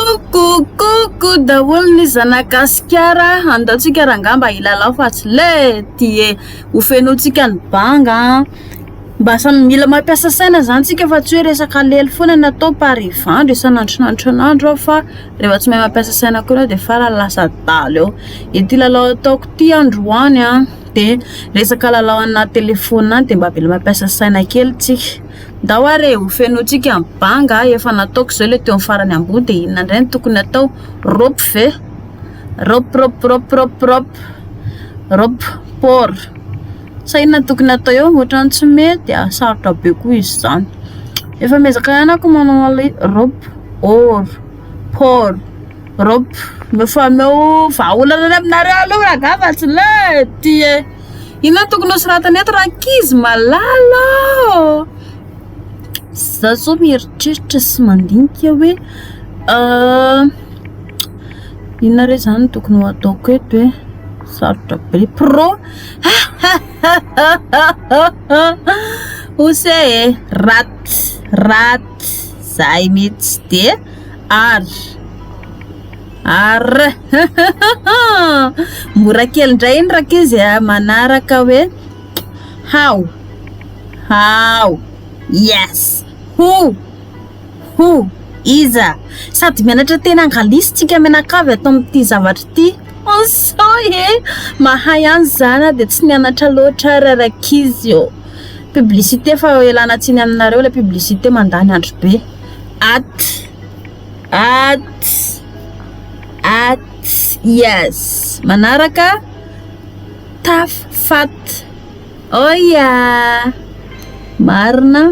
Coucou coucou daholo ny zanak'Gasikara, andao tsika rangahy mba hilalao fa tsy lety e! Ho fenointsika ny banga an! Mba samy mila mampiasa saina zany tsika fa tsy hoe resaka lely foana no atao par ivandry isan'andro isan'andro aho fa rehefa tsy mahay mampiasa saina koa ianao dia farany lasa adala eo. Ity lalao ataoko ity androany an, dia resaka lalao anaty telefaonina any dia mba mila mampiasa saina kely tsika. Ndao ary e, ho fenointsika ny banga, efa nataoko izao ilay teo amin'ny farany ambony dia inona indray no tokony atao? Rop ve? Rop rop rop rop rop rop por sa inona no tokony atao eo? Ohatran'ny tsy mety ah, sarotra be koa izy izany. Efa miezaka ihany aho manao an'ilay rop or por rop, efa omeo vahaolana any aminareo aloha rangahy fa tsy lety e. Inona no tokony ho soratana eto rankizy malala ô? Za zao mieritreritra sy mandinika hoe inona re zany no tokony ho ataoko eto e? Sarotra be. Pro Ose e! Rat rat zay mihitsy de ar ar Mora kely indray iny rankizy a! Manaraka hoe how how yes who who iza Sady mianatra teny angalisy tsika mianakavy ato amin'ity zavatra ity. Sao e! Mahay ihany za na dia tsy nianatra loatra ary rankizy ô! Publicité fa ialana tsiny aminareo ilay publicité mandany andro be. At at at yes manaraka taf fat oia marina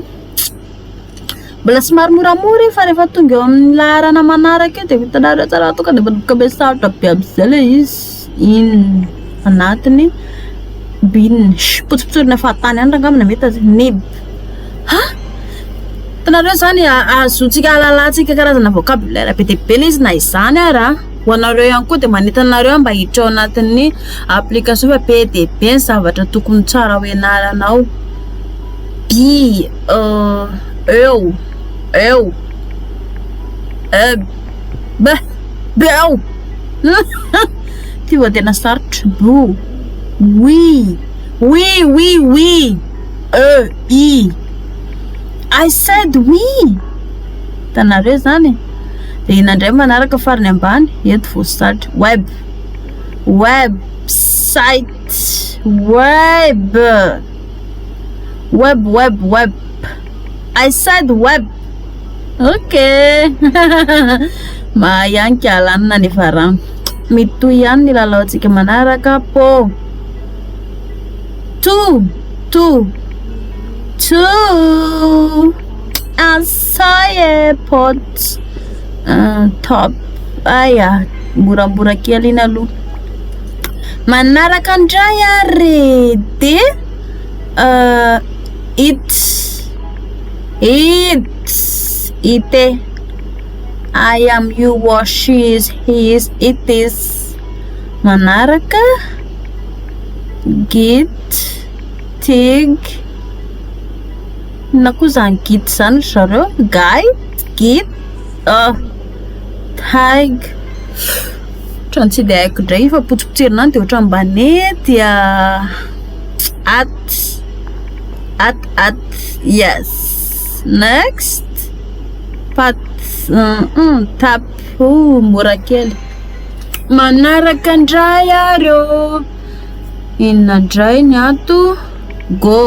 mbola somary moramora io fa rehefa tonga eo amin'ny laharana manaraka eo dia hitanareo tsara tonga dia manomboka be sarotra be amin'izay ilay izy in anatiny bin potsipotsorina fahatany ihany rangahy na mety aza nib ha hitanareo izany ahazoantsika ahalalantsika karazana vocabulaire be dia be ilay izy na izany ary an ho anareo ihany koa dia manentana anareo aho mba hiditra ao anatin'ny application fa be dia be ny zavatra tokony tsara ho ianarana ao bi eo eo b beo ty vao tena sarotra bo oui oui oui oui e i I said oui hitanareo zany e dia inona indray manaraka farany ambany eto vao sarotra web website web web web web I said web ok mahay ihany ka lanina nefa rano mitohy ihany ny lalaontsika manaraka po to to to asay pot top aya moramora kely iny aloha manaraka indray ary de it it it I am you are she is he is it is manaraka git tig inona koa zany git zany ry zareo guy git tag ohatran'ny tsy dia haiko indray fa potsipotsirina any dia ohatran'ny mba nety at at at yes next pat tap mora kely manaraka indray ary ô inona indray ny ato go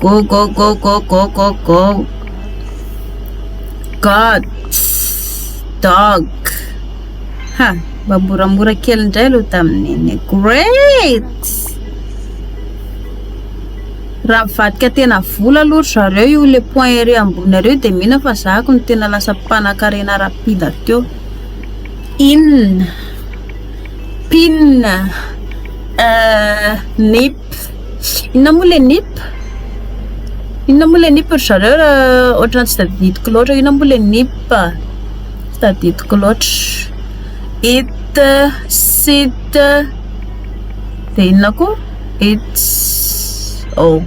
go go go go go go go got dog ha mba moramora kely indray aloha tamin'iny great raha mivadika tena vola aloha ry zareo io le point ery ambony ireo dia mino aho fa zahako no tena lasa mpanankarena rapide teo in pin nip inona moa le nip inona moa le nip ry zareo raha ohatran'ny tsy tadidiko loatra inona moa le nip tsy tadidiko loatra it sit dia inona koa it's oh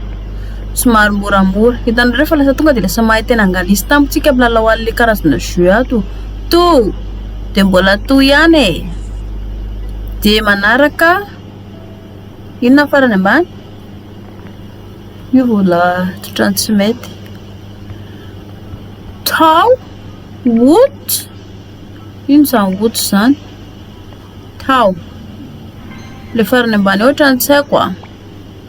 somary moramora hitanareo fa lasa tonga dia lasa mahay tena angalisy tampoka tsika milalao an'ilay karazana jeu ato. To dia mbola to ihany e. Dia manaraka inona ny farany ambany? Io mbola ohatran'ny tsy mety. Tao, what? Inona izany what izany? Tao. Ilay farany ambany eo ohatran'ny tsy haiko a.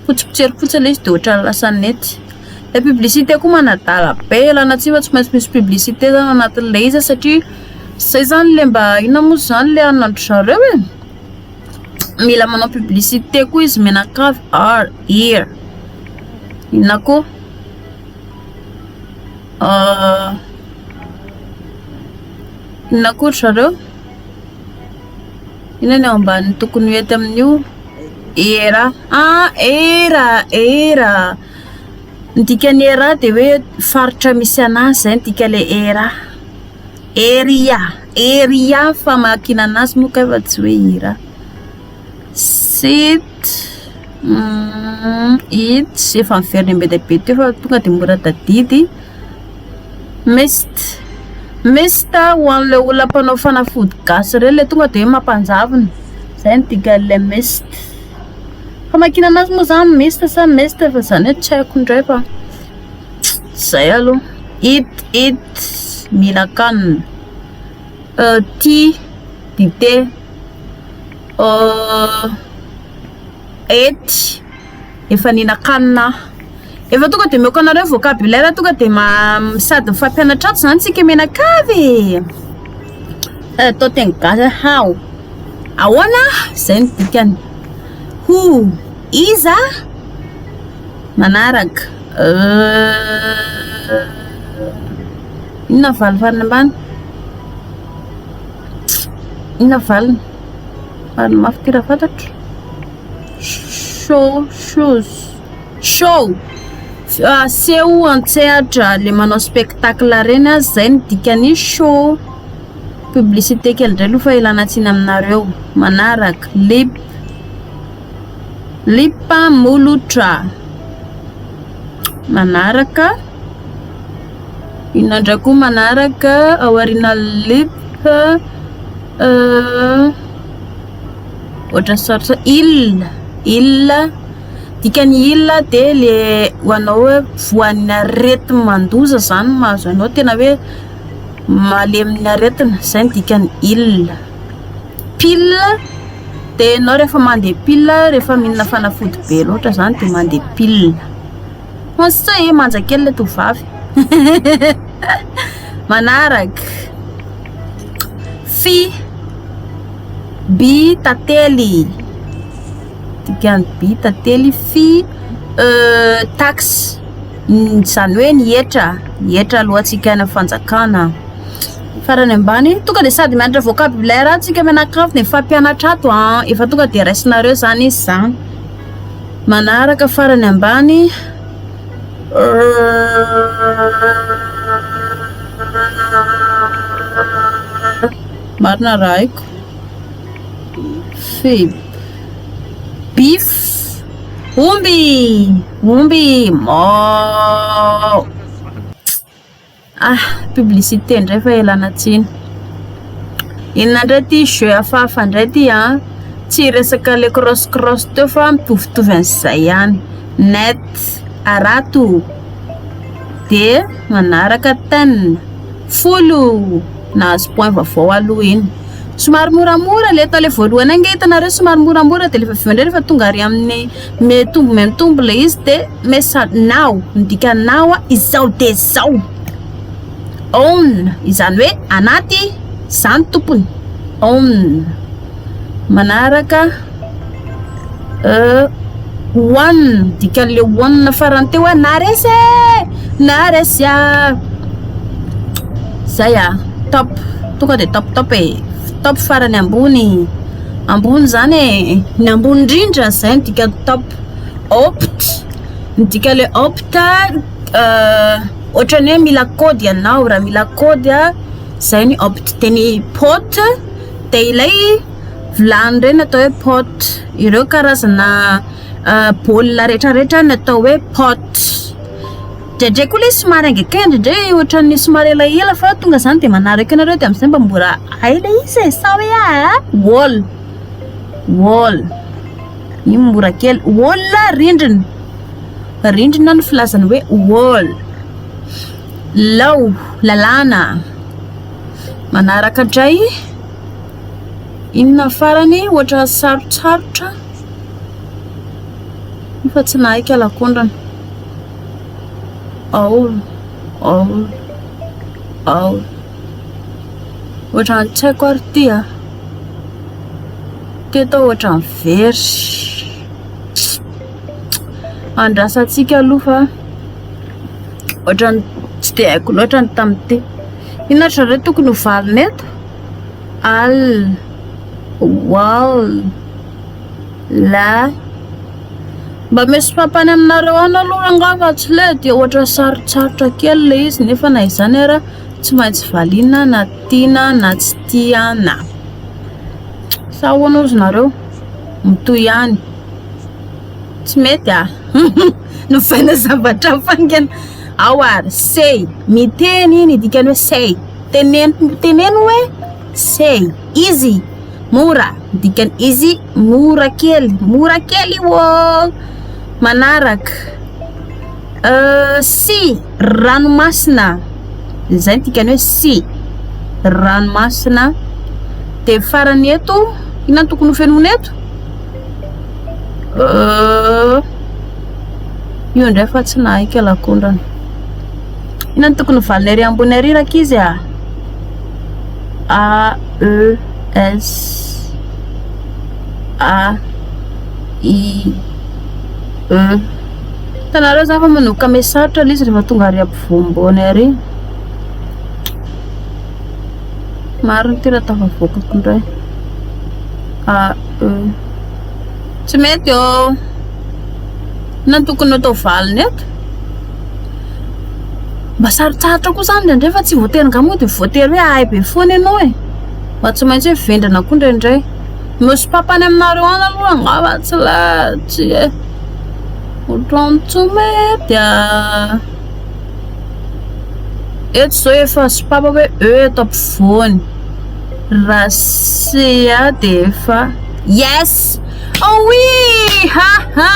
Fotsipotsy fotsiny ilay izy dia ohatran'ny lasa nety. Ilay publicité koa manadala be, ialana tsiny fa tsy maintsy misy publicité zany ao anatin'ilay izy satria izay zany ilay mba inona moa izany ilay anona-dry zareo e. Mila manao publicité koa izy mianakavy are here. Inona koa? Inona koa ry zareo? Inona ny ao ambanin'ny tokony ho hety amin'io? Era. Ah, era, era. Ny dikan'ny era dia hoe faritra misy anazy, izay ny dikan'ilay era. Area, area famakiana anazy moa kay fa tsy hoe era. Sit, it, efa miverina be dia be teo fa tonga dia mora tadidy. Mist, mist ho an'ilay olona mpanao fanafody gasy ireny ilay tonga dia hoe mampanjavona, izay no dikan'ilay mist. Famakiana anazy moa izany mist sa mist fa izany hoe tsy haiko indray fa izay aloha. Eat, eat, mihinan-kanina. Tea, dite. Ety. Efa nihinan-kanina aho. Efa tonga dia omeko anareo vocabulaire tonga dia sady mifampianatra ato izany tsika mianakavy e. Atao teny gasy hoe how. Ahoana? Izay no dikany. Who? Iza? Manaraka. Inona ny valiny farany ambany? Inona ny valiny? Valiny mafy ity raha fantatro. Show, shoes, show, seho an-tsehatra le manao spectacle reny a, zay no dikan'ny show, publicité kely indray aloha fa ialana tsiny aminareo, manaraka lip, lip molotra, manaraka inona indray koa manaraka aorianan'ny lip. Ohatran'ny sarotra il, il, dikan'ny il dia le ho anao hoe voan'ny areti-mandoza zany mahazo anao tena hoe malemin'ny aretina zay no dikan'ny il. Pile dia ianao rehefa mandeha pile rehefa mihinana fanafody be loatra zany dia mandeha pile. Conseil manja kely ilay tovovavy. Manaraka fy. By tantely, dikan'ny by tantely, fy taxe, izany hoe ny hetra, ny hetra aloantsika any amin'ny fanjakana. Farany ambany, tonga dia sady mianatra vocabulaire ato tsika mianakavy dia mifampianatra ato an, efa tonga dia raisinareo izany izy izany. Manaraka farany ambany, Marina raha haiko. Fib. Bif. Omby! Omby! Moo! Ah, publicité indray fa ialana tsiny. Inona indray ity jeu hafahafa indray ity an? Tsy resaka le cross cross teo fa mitovitovy an'izay ihany. Net, harato. Dia manaraka ten. Folo! Nahazo point vaovao aloha iny. Somary moramora le tao le voalohany ange hitanareo somary moramora dia rehefa avy eo indray rehefa tonga ary amin'ny mitombo mitombo le izy dia mesa now ny dikan'ny now izao dia izao. On izany hoe anaty izany tompony. On manaraka One, dikan'le one farany teo hoe naharesy e! Naharesy ah! Zay ah, top, tonga de top top e, top farany ambony, ambony zany e, ny ambony indrindra zay no dikan'ny top, opt, ny dikan'le opt ohatran'ny hoe mila code ianao, raha mila code ah, zay ny opt, de ny pot de ilay Vilany ireny atao hoe pot, ireo karazana baolina rehetrarehetra no atao hoe pot. Indraindray koa ilay somary haingankaingana, indraindray ohatran'ny somary elaela fa tonga izany dia manaraka eo nareo dia amin'izay mba mora hay ilay izy e, sa hoe aa? Wall, wall, iny mora kely, wall rindrina, rindrina no filazana hoe wall. Law, lalàna. Manaraka indray, inona ny farany ohatran'ny sarotsarotra nefa tsy nahay kalakondrana. Aolo, aolo, aolo. Ohatran'ny tsy haiko ary ity an. Teto aho ohatran'ny very. Andrasantsika aloha fa ohatran'ny tsy dia haiko loatra ny tamin'ity. Inona ry zareo tokony ho valiny eto? Al, wal, la. Mba misy mpampany aminareo any aloha rangahy fa tsy le dia ohatran'ny sarotsarotra kely ilay izy nefa na izany ara tsy maintsy valiana na tiana na tsy tiana. Sa ahoana ozy nareo? Mitohy ihany. Tsy mety ah. Novaina zavatra faingana. Ao ary, say. Miteny ny dikany hoe say. Teneno, teneno hoe say. Easy. Mora. Ny dikany easy, mora kely. Mora kely io ô. Manaraka. Sea, ranomasina. Izay ny dikany hoe sea. Ranomasina. Dia farany eto, inona no tokony ho fenoina eto? Io indray fa tsy nahay kalakondrana. Inona no tokony ho valiny ery ambony ery rankizy a? A, E, S, A, I, E. Hitanareo izany fa manomboka miha-sarotra ilay izy rehefa tonga ary ampovoam-boany ary. Marina ity raha tafavoakako indray. A, E. Tsy mety ô. Inona no tokony atao valiny eto? Mba sarotsarotra koa izany indraindray fa tsy voatery angaha moa dia voatery hoe hahay be foana ianao e. Mba tsy maintsy hoe vendrana koa indraindray. Misy papa any aminareo any aloha angaha fa tsy la- tsy e. Ohatran'ny tsy mety ah. Eto izao efa sopapa hoe E eto ampovoany. Raha C A dia efa Yes! Oh oui! Ha ha!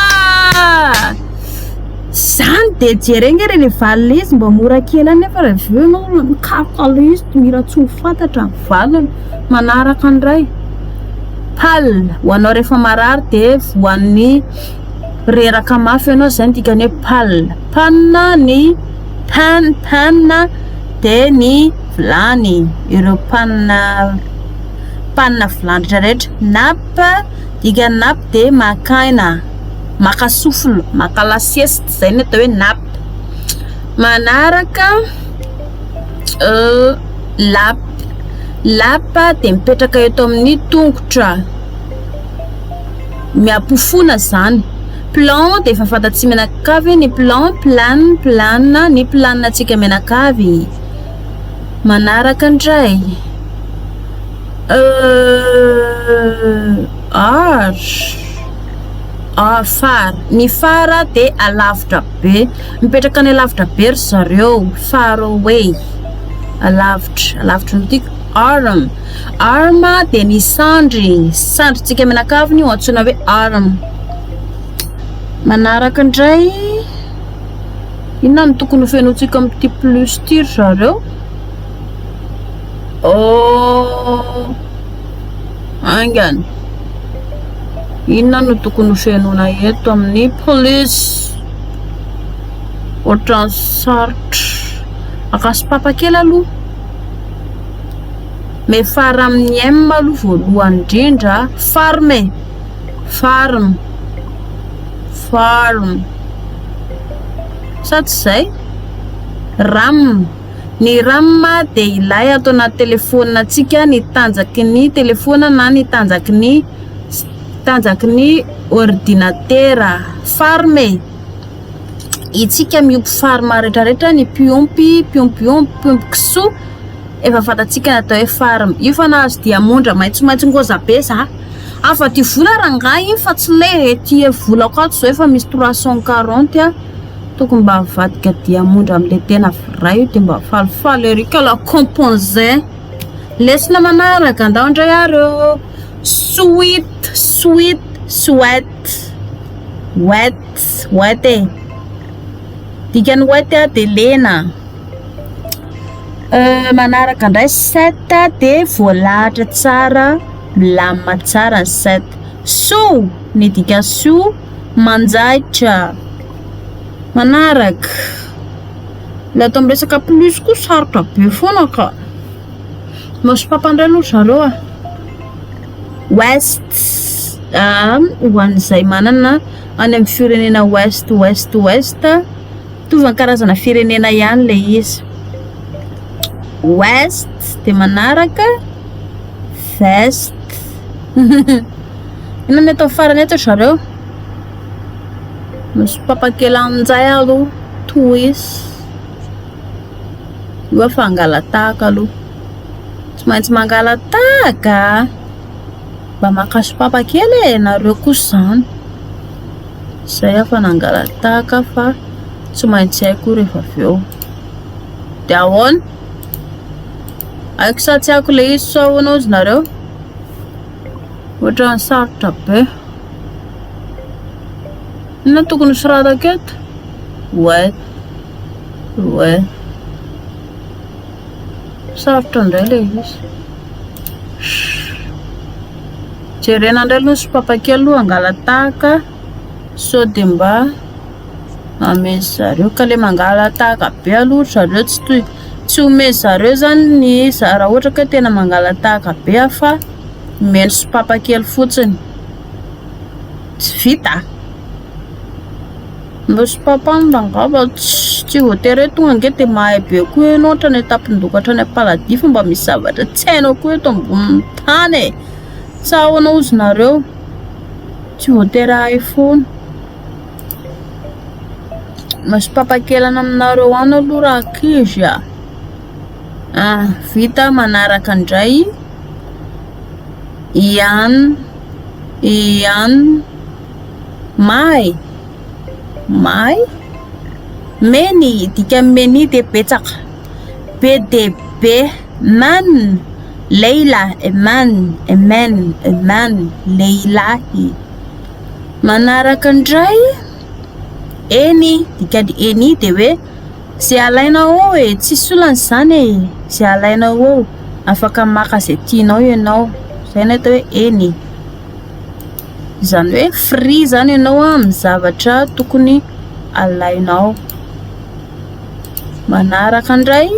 Zany dia jereo nge le valiny izy mba mora kely any nefa raha avy eo ianao mikaroka an'ilay izy dia mila tsy ho fantatra ny valiny. Manaraka indray. Pal, ho anao rehefa marary dia voan'ny reraka mafy ianao izay no dikany hoe pal. Pan ny pan, pan dia ny vilany, ireo pan pan vilany rehetra rehetra. Nap, dikany nap dia maka aina, maka souffle, maka la sieste, izay no atao hoe nap. Manaraka lap, lap dia mipetraka eto amin'ny tongotra. Miampofona zany. Plan dia efa fantatsika mianakavy ny plan, plan, plan, ny plan antsika mianakavy. Manaraka indray. Ar, ah, far. Ny far dia alavitra be. Mipetraka any alavitra be ry zareo. Far away. Alavitra, alavitra no tiako. Arm. Arm dia ny sandry, sandrintsika mianakavy no antsoina hoe arm. Manaraka indray, inona no tokony ho fenointsika amin'ity plus ity ry zareo? Oh, haingana. Inona no tokony ho fenoina eto amin'ny plus? Ohatran'ny sarotra. Akasopapa kely aloha. Miafara amin'ny M aloha voalohany indrindra. Farm e! Farm. Farm. Sa tsy izay? Ram. Ny ram dia ilay ato anaty telefaonina-ntsika ny tanjaky ny telefaonina na ny tanjaky ny tanjaky ny ordinatera. Farm e! Itsika miompy farm rehetrarehetra, ny mpiompy, mpiompy omby, mpiompy kisoa. Efa fantatsika ny atao hoe farm. Io fa nahazo diamondra maitsomaitso ngoza be za. Avadio vola rangahy iny fa tsy le ety volako ato zao efa misy 340 a. Tokony mba avadika diamondra amin'ilay tena vrai io dia mba falifaly ery kala composé. Lesona manaraka, andao indray ary ô. Sweet, sweet, sweat. Wet, wet e. Dikan'ny wet dia lena. Manaraka indray set dia voalahatra tsara, milamina tsara ny set. Soa, ny dikan'ny soa manjaitra. Manaraka, ilay atao amin'ny resaka plus koa sarotra be foana ka. Maso-papa indray aloha ry zareo a. West, ho an'izay manana any amin'ny firenena west west west, mitovy amin'ny karazana firenena ihany ilay izy. West dia manaraka vest. Inona no atao farany eto ry zareo? Misy papakely amin'izay aloha, tohizo. Io efa hangalatahaka aloha. Tsy maintsy mangalatahaka. Mba maka sopapa kely e, nareo kosa izany. Izay aho fa nangalatahaka fa tsy maintsy haiko rehefa avy eo. Dia ahoana? Haiko sa tsy haiko ilay izy sa ahoana hozy nareo? Ohatran'ny sarotra be. Inona no tokony ho soratako eto? Ouais. Ouais. Sarotra indray ilay izy. Jerena indray aloha ny sopapa kely aloha hangalatahaka sao dia mba Omeny zareo ka le mangalatahaka be aloha ry zareo tsy toy tsy omeny zareo zany ny raha ohatra ka tena mangalatahaka be aho fa omeny sopapa kely fotsiny tsy vita mba sopapa any rangaha fa tsy voatery hoe tonga ange dia mahay be koa ianao hatrany an-tampon-doha ka hatrany am-paladia fa mba misy zavatra tsy hainao koa eto ambonin'ny tany e, sa ahoana hozy nareo tsy voatery hahay foana. Misy papakelana aminareo any aloha rankizy a! Ah, vita manaraka indray Ian, Ian, May, May, Many, dikan'ny many dia betsaka, be dia be, man, lehilahy, a man, a man, a man, lehilahy. Manaraka indray, eny, dikany eny dia hoe izay alainao eo e, tsisy olana izany e, izay alainao eo, afaka maka izay tianao ianao, izay no atao hoe eny. Izany hoe free izany ianao amin'ny zavatra tokony alainao. Manaraka indray.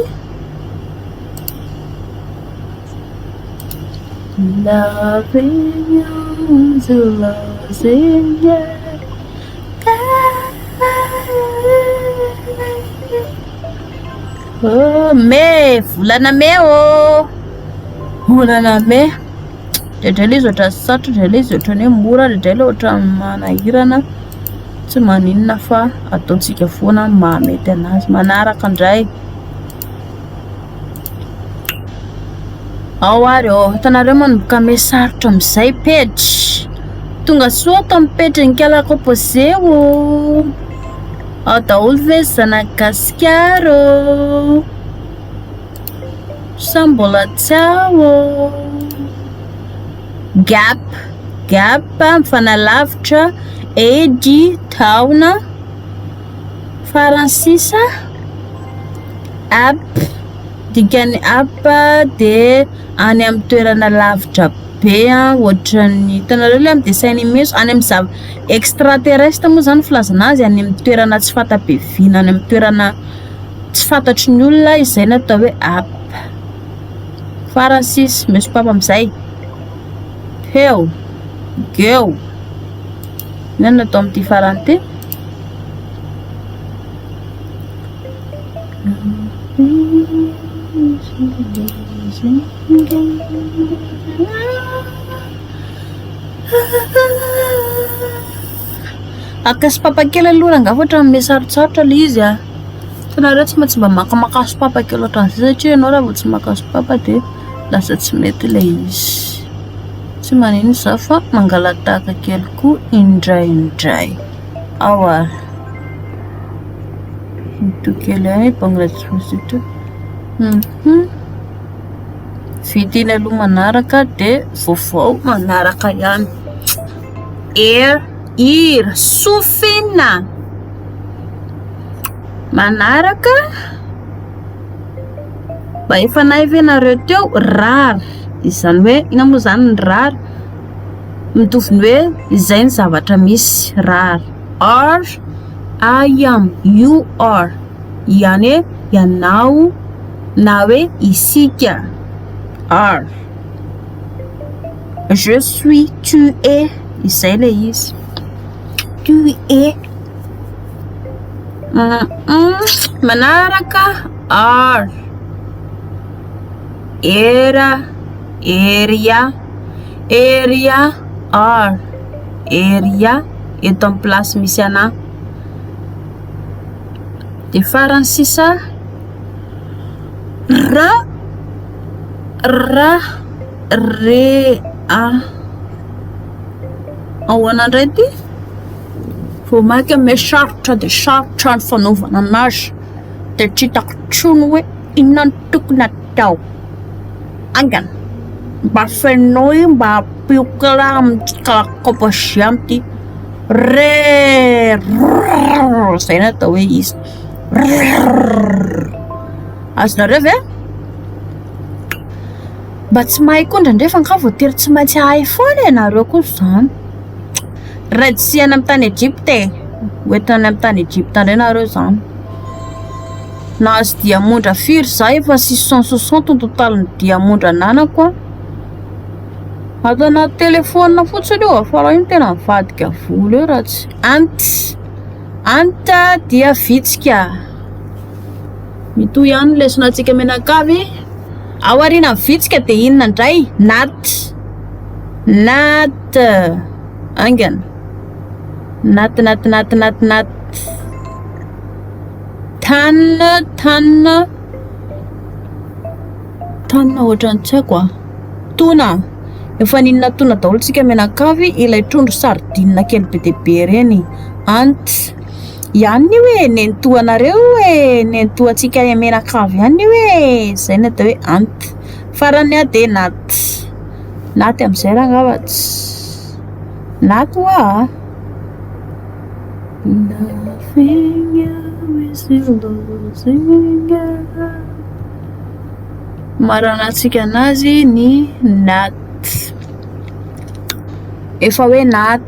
Loving you is losing you. Oh, mey, volana mey ô! Volana mey. Indraindray ilay izy ohatran'ny sarotra, indraindray ilay izy ohatran'ny hoe mora, indraindray ilay ohatran'ny manahirana. Tsy maninona fa ataontsika foana ny mahamety anazy. Manaraka indray. Ao ary ô, hitanareo manomboka miha sarotra amin'izay pejy. Tonga soa ato amin'ny pejin'ny Kala Composé ô. Ao daholo ve ry zanak'i Gasikara ô? Sa mbola tsy ao ô? Gap, gap mifanalavitra, age, taona, farany sisa. App, dikan'ny app dia any amin'ny toerana lavitra be ohatran'ny hitanareo ilay amin'ny dessin animé any amin'ny zava extra terrestre moa izany ny filazana azy any amin'ny toerana tsy fanta-piaviana any amin'ny toerana tsy fantatry ny olona izay no atao hoe app. Farany sisa, misy papa amin'izay. Peo, geo. Inona no atao amin'ity farany ity? Haka sopapa kely aloha rangahy fa ohatran'ny miha sarotsarotra ilay izy a. Hitanareo tsy maintsy mba makamaka sopapa kely ohatran'izay satria ianao raha vao tsy maka sopapa dia lasa tsy mety ilay izy. Tsy maninona izaho fa mangala-tahaka kely koa indraindray. Ao ary. Mitohy kely ihany Bangladesh Institute. Vita iny aloha manaraka dia vaovao manaraka ihany. Air, ir, sofina. Manaraka. Mba efa nahay ve nareo teo? Rare. Izany hoe inona moa izany ny rare? Mitovy ny hoe izay ny zavatra misy. Rare. Are, I am, you are. Ihany hoe ianao na hoe isika. Are. Je suis, tu es. Izay ilay izy. Tu es. Manaraka are. Era, area, area, are. Area eto amin'ny place misy anà. Dia farany sisa ra, ra, re, a. Ahoana indray ity? Vao mainka miha sarotra dia sarotra ny fanaovana anazy dia tsy hitako intsony hoe inona no tokony atao. Haingana, mba fenoy mba ampio kely amin'ity kalakompozia ity. Re, rrrr, izay no atao hoe izy. Rrrr. Azonareo ve? Mba tsy mahay koa indraindray fa angaha voatery tsy maintsy hahay foana e, nareo koa izany. Red Sea any amin'ny tany Egypta e. Ho entina any amin'ny tany Egypta indray nareo izany. Nahazo diamondra firy za efa 660 ny totalin'ny diamondra ananako an. Ato anaty telefaonina fotsiny io fa raha io no tena mivadika vola eo raha tsy. Ant. Ant dia vitsika. Mitohy ihany ny lesona antsika mianakavy. Ao aorianan'ny vitsika dia inona indray? Nat. Nat. Haingana. Nat nat nat nat nat. Tan tan. Tan ohatran'ny tsy haiko a. Tona. Efa nihinana tona daholo tsika mianakavy ilay trondro sardine kely be dia be ireny. Ant. Ihany io e, nenitoanareo io e, nenitoantsika mianakavy ihany io e, izay no atao hoe ant. Farany a dia nat. Naty amin'izay rangah fa tsy naty hoa a. Loving you is losing you. Maranantsika anazy ny nat. Efa hoe nat.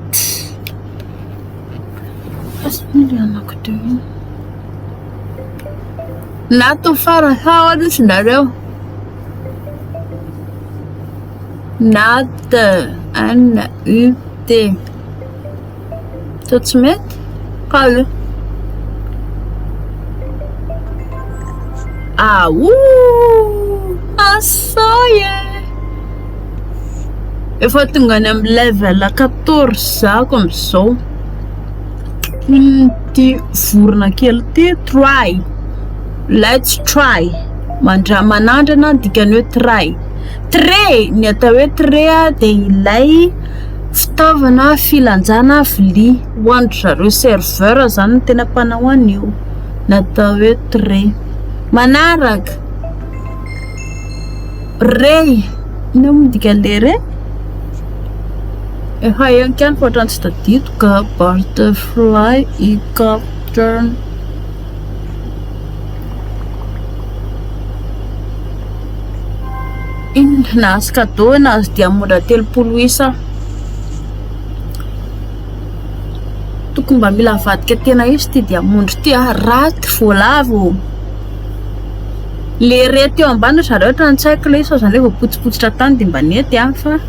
Nat ny farany sa ahoana ozy nareo? Nat, N U T. Sao tsy mety? Kalo. Aouh! Asao e! Efa tonga any amin'ny level 14 zako amin'izao. Ity vorona kely ity, try. Let's try. Mandra manandrana ny dikan'ny hoe try. Tray, ny atao hoe tray dia ilay fitaovana filanjana vilia. Ho an-dry zareo serveur izany no tena mpanao an'io. Ny atao hoe tray. Manaraka. Rey. Inona moa ny dikan'ilay rey? Efa henoko ihany fa ohatran'ny tsy tadidiko ka. Butterfly, helicopter. Inona? Nahazo cadeau, nahazo diamondra 30 isa aho. Tokony mba mila avadika tena izy ity diamondra ity ah. Raty voalavo. Le re teo ambany ry zareo ohatran'ny tsy haiko le izy fa zany hoe voapotsipotsitra tany dia mba nety ah fa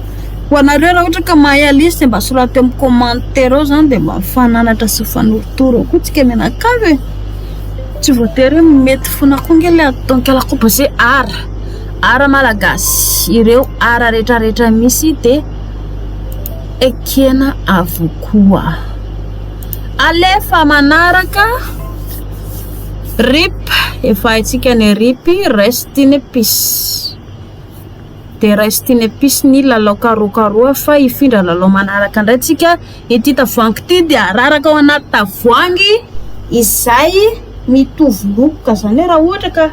ho anareo raha ohatra ka mahay an'ilay izy dia mba soraty eo amin'ny commentaire eo zany dia mba mifananatra sy mifanorotoro eo koa tsika mianakavy e. Tsy voatery hoe mety foana koa ange ilay ataon'ikala composé art. Art malagasy. Ireo art rehetrarehetra misy dia ekena avokoa. Alefa manaraka rip efa haintsika ny rip rest in peace. Dia rest in peace ny lalao karokaroa fa hifindra lalao manaraka indray tsika. Ity tavoahangy ity dia araraka ao anaty tavoahangy izay. mitovy loko ka izany hoe raha ohatra ka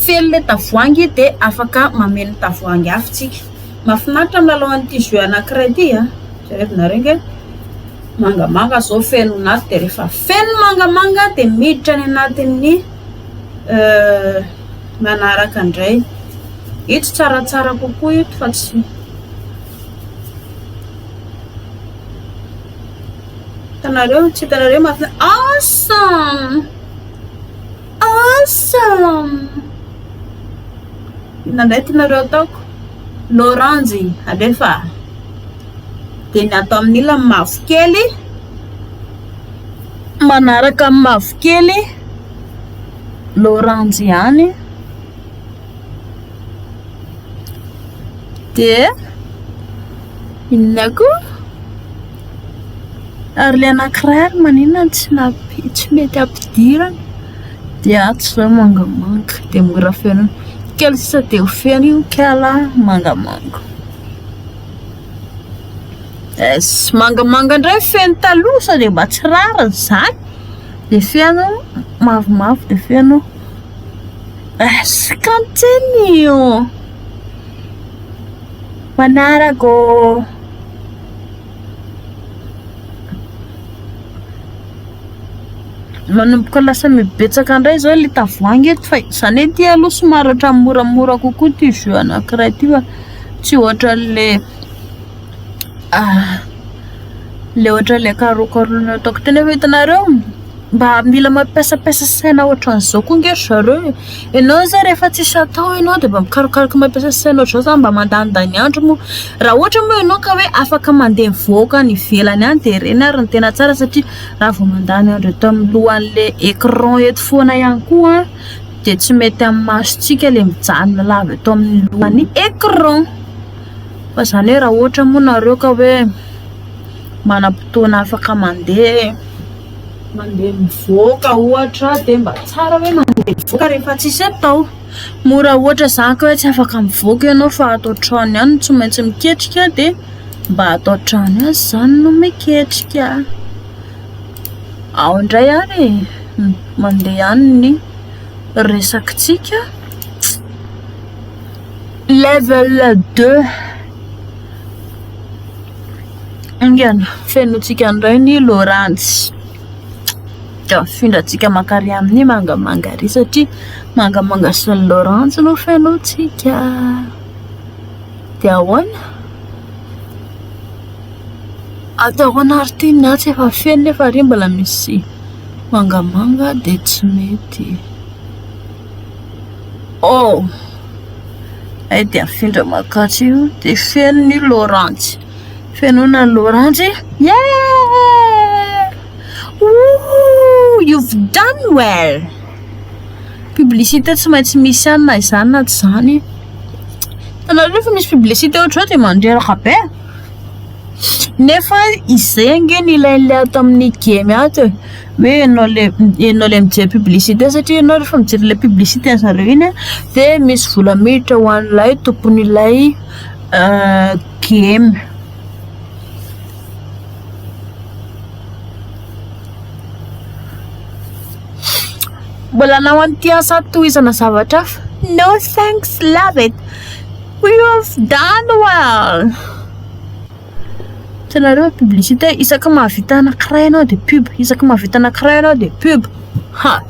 feno ilay tavoahangy dia afaka mameno tavoahangy hafa isika. Mahafinaritra milalao an'ity jeu anankiray ity a! Jerevinareo ange, mangamanga izao feno anaty dia rehefa feno ny mangamanga dia miditra any anatin'ny manaraka indray. Ito tsaratsara kokoa ito fa tsy. Hitanareo, tsy hitanareo mahafinaritra. Awesome! Awesome! Inona indray tianareo ataoko? Loranjy, alefa. Dia ny ato amin'ny ilany mavokely, manaraka ny mavokely, loranjy ihany. Dia inona koa? Ary ilay anankiray ary maninona no tsy nampi- tsy mety ampidirana? Dia ato izao mangamanga dia mora fenoina. Kely sisa dia ho feno io kala mangamanga. Es, mangamanga indray feno taloha sao dia mba tsy rariny izany. Dia feno mavomavo dia feno es, continue. Manaraka ô. Manomboka lasa mibetsaka indray izao ilay tavoahangy eto fa izany hoe ity aloha somary ohatran'ny moramora kokoa ity jus anankiray ity fa tsy ohatran'ilay ilay ohatran'ilay karokarohina ataoko teo nefa hitanareo mba mila mampiasampiasa saina ohatran'izao koa ange ry zareo e! Ianao zao rehefa tsisy atao ianao dia mba mikarokaroka mampiasa saina ohatr'izao zany mba mandanindany andro moa. Raha ohatra moa ianao ka hoe afaka mandeha mivoaka any ivelany any dia ireny ary no tena tsara satria raha vao mandany andro eto amin'ny lohan'ilay écran eto foana ihany koa dia tsy mety amin'ny masontsika ilay mijanona lava eto amin'ny lohan'ny écran. Fa izany hoe raha ohatra moa nareo ka hoe manam-potoana afaka mandeha. Mandeha mivoaka ohatra dia mba tsara hoe mandeha mivoaka rehefa tsisy atao. Moa raha ohatra izany ka hoe tsy afaka mivoaka ianao fa ato an-trano ihany no tsy maintsy miketrika dia mba ato an-trano ihany izany no miketrika. Ao indray ary e, mandeha any ny resakitsika. Level deux. Haingana, fenointsika indray ny loranjy. Dia afindrantsika mankary amin'ny mangamanga ary satria mangamanga sy ny loranjy no fenointsika. Dia ahoana? Atao ahoana ary ity ny atsy efa feno nefa ary mbola misy mangamanga dia tsy mety. Oh! Hay dia afindra makatsy io dia feno ny loranjy. Fenoina ny loranjy. Yeah! Woohoo! You've done well! Publicité tsy maintsy misy ihany na izany na tsy izany. Hitanareo rehefa misy publicité ohatr'izao dia mandreraka be. Nefa izay ange no ilain'ilay ato amin'ny game ato e. Hoe ianao le ianao le mijery publicité satria ianao rehefa mijery ilay publicité an'ny zareo iny dia misy vola miditra ho an'ilay tompon'ilay game. Mbola hanao an'ity asa tohizana zavatra hafa? No thanks, love it. You've done well. Hitanareo publicité isaky mahavita anankiray ianao dia pub, isaky mahavita anankiray ianao dia pub. Ha!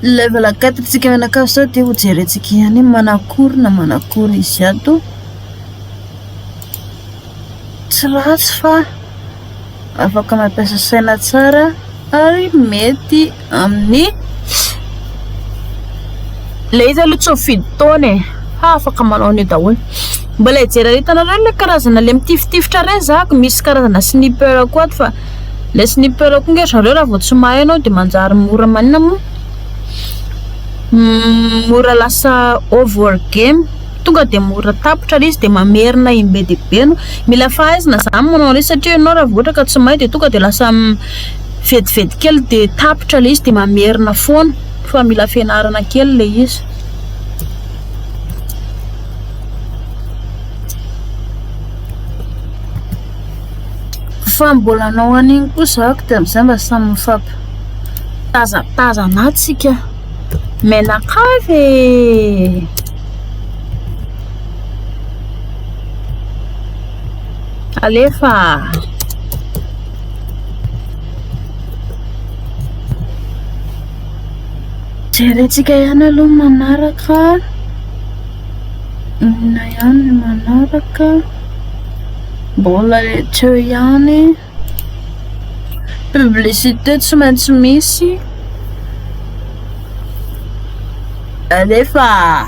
Level 4 tsika mianakavy sao dia ho jerentsika ihany hoe manakory na manakory izy ato. Tsy ratsy fa afaka mampiasa saina tsara ary mety amin'ny ilay izy aloha tsy mifidy taona e, fa afaka manao an'io daholo. Mbola hijery an'io, hitanareo ilay karazana ilay mitifitifitra ireny za misy karazana sniper koa ato fa ilay sniper koa ange ry zareo raha vao tsy mahay ianao dia manjary mora maninona moa? Mora lasa over game. Tonga dia mora tapitra ilay izy dia mamerina im-be dia be anao. Mila fahaizana izany manao an'ilay izy satria ianao raha vao ohatra ka tsy mahay dia tonga dia lasa vetivety kely dia tapitra ilay izy dia mamerina foana fa mila fianarana kely ilay izy. Fa mbola hanao an'iny koa zako dia amin'izay mba samy mifampitazatazana ato tsika mianakavy e! Alefa! Jerentsika ihany aloha ny manaraka. Inona ihany ny manaraka? Mbola teo ihany. Publicité tsy maintsy misy. Alefa!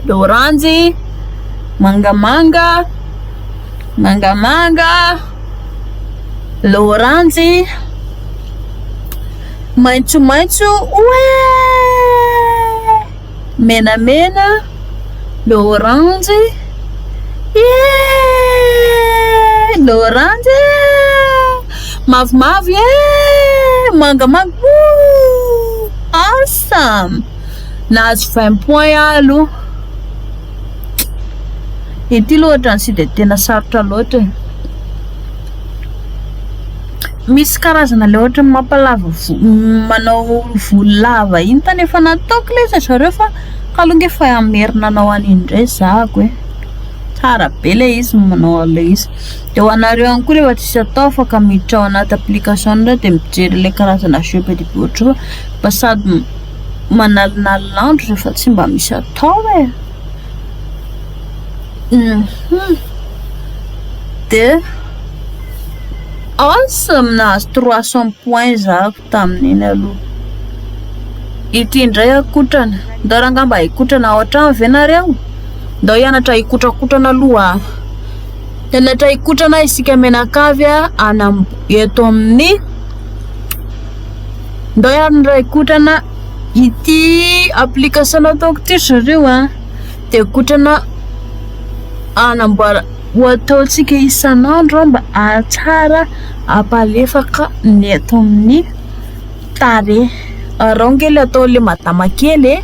Loranjy, mangamanga, mangamanga, loranjy, maitsomaitso, oeeee! Menamena, loranjy, ieeeee! Loranjy eeeee! Mavomavo ieeeee! Mangamanga, ooh! Awesome! Nahazo 20 points aho aloha. Ity aloha ohatran'ny tsy dia tena sarotra loatra e. Misy karazana ilay ohatran'ny mampalava volo, manao volo lava iny tany efa nataoko ilay izy ry zareo fa kalo ange efa hamerina hanao an'iny indray zahako e. Tsara be ilay izy manao an'ilay izy. Dia ho anareo ihany koa rehefa tsisy atao afaka miditra ao anaty application nareo dia mijery ilay karazana jeux be dia be ohatr'izao fa sady manalinalina andro rehefa tsy mba misy atao e. Dia awesome! Nahazo 300 points za tamin'iny aloha. Ity indray akotrana. Ndao rangahy mba hikotrana ao an-trano ve nareo? Ndao hianatra hikotrakotrana aloha. Hianatra hikotrana isika mianakavy any eto amin'ny Ndao hianatra hikotrana ity application nataoko ity ry zareo a. Dia kotrana hanamboara ho ataontsika isan'andro mba hahatsara hampalefaka ny eto amin'ny tarehy. Araho ange ilay ataon'ilay madama kely e.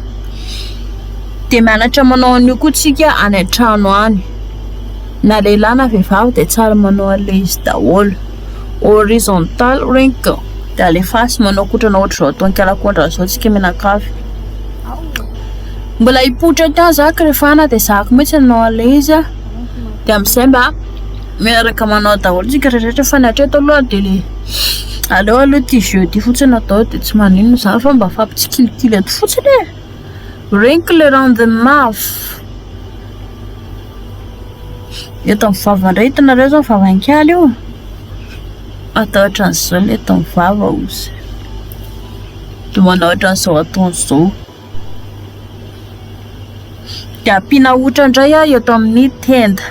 Dia mianatra manao an'io koa tsika any an-trano any. Na lehilahy na vehivavy dia tsara manao an'ilay izy daholo. Horizontal wrinkle. Dia alefaso manao kotrana ohatr'izao ataon'i Kalakoandra izao tsika mianakavy. Mbola hipoitra eto ihany zako rehefa any dia zahako mihitsy ny hanao an'ilay izy dia amin'izay mba miaraka manao daholo isika rehetra fa ny hatreto aloha dia le aleo aloha ity jeu ity fotsiny atao dia tsy maninona izany fa mba fampitsikilikily eto fotsiny e! Wrinkle around the mouth. Eto amin'ny vava indray hitanareo izao vavan-kaly io. Atao ohatran'izao ny eto amin'ny vava ozy. Dia manao ohatran'izao ataony izao. Dia ampiana ahotra indray eto amin'ny tenda.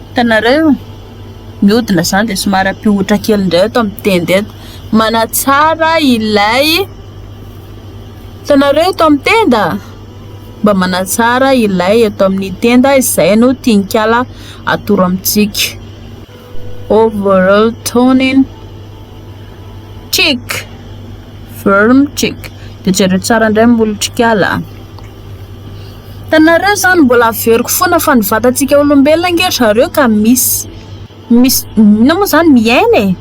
Hitanareo? Mihodina izany dia somary ampio ahotra kely indray eto amin'ny tenda eto. Manatsara ilay hitanareo eto amin'ny tenda? Mba manatsara ilay eto amin'ny tenda izay no tian'i Kala atoro amintsika. Overall toning cheek. Firm cheek. Dia jereo tsara indray ny molotr'i Kala. Hitanareo izany mbola averiko foana fa ny vatantsika olombelona ange ry zareo ka misy misy inona moa izany miaina e.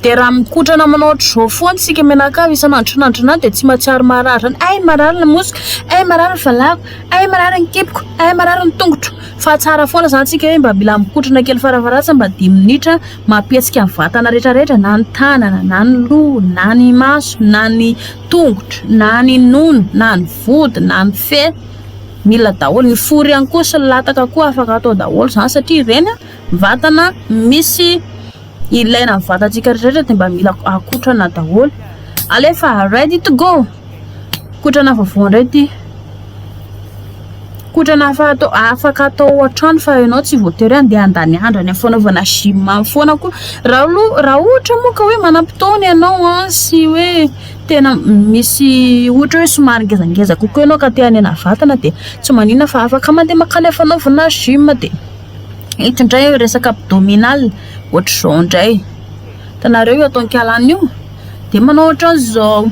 Dia raha mikotrana manao ohatr'izao foana isika mianakavy isan'andro isan'andro isan'andro dia tsy mahatsiaro marary izany. Hay marary ny lamosiko, hay marary ny valahako, hay marary ny kiboko, hay marary ny tongotro. Fa tsara foana izany tsika hoe mba mila mikotrana kely farafaharatsiny mba dimy minitra mampihetsika ny vatana rehetra rehetra na ny tanana na ny loha na ny maso na ny tongotra na ny nono na ny vody na ny fe mila daholo ny fory ihany koa sy ny lataka koa afaka atao daholo izany satria ireny vatana misy ilaina ny vatantsika rehetra rehetra dia mba mila akotrana daholo alefa ready to go kotrana vaovao indray ity Kotrana hafa atao afaka atao ao an-trano fa ianao tsy voatery hoe andeha handany andro any amin'ny fanaovana gym any foana koa. Raha aloha raha ohatra moa ka hoe manam-potoana ianao an sy hoe tena misy ohatra hoe somary ngezangeza kokoa ianao ka te hanena vatana dia tsy maninona fa afaka mandeha mankany amin'ny fanaovana gym dia eto indray resaka abdominal ohatr'izao indray. Hitanareo io ataon'i Kalana io? Dia manao ohatran'izao.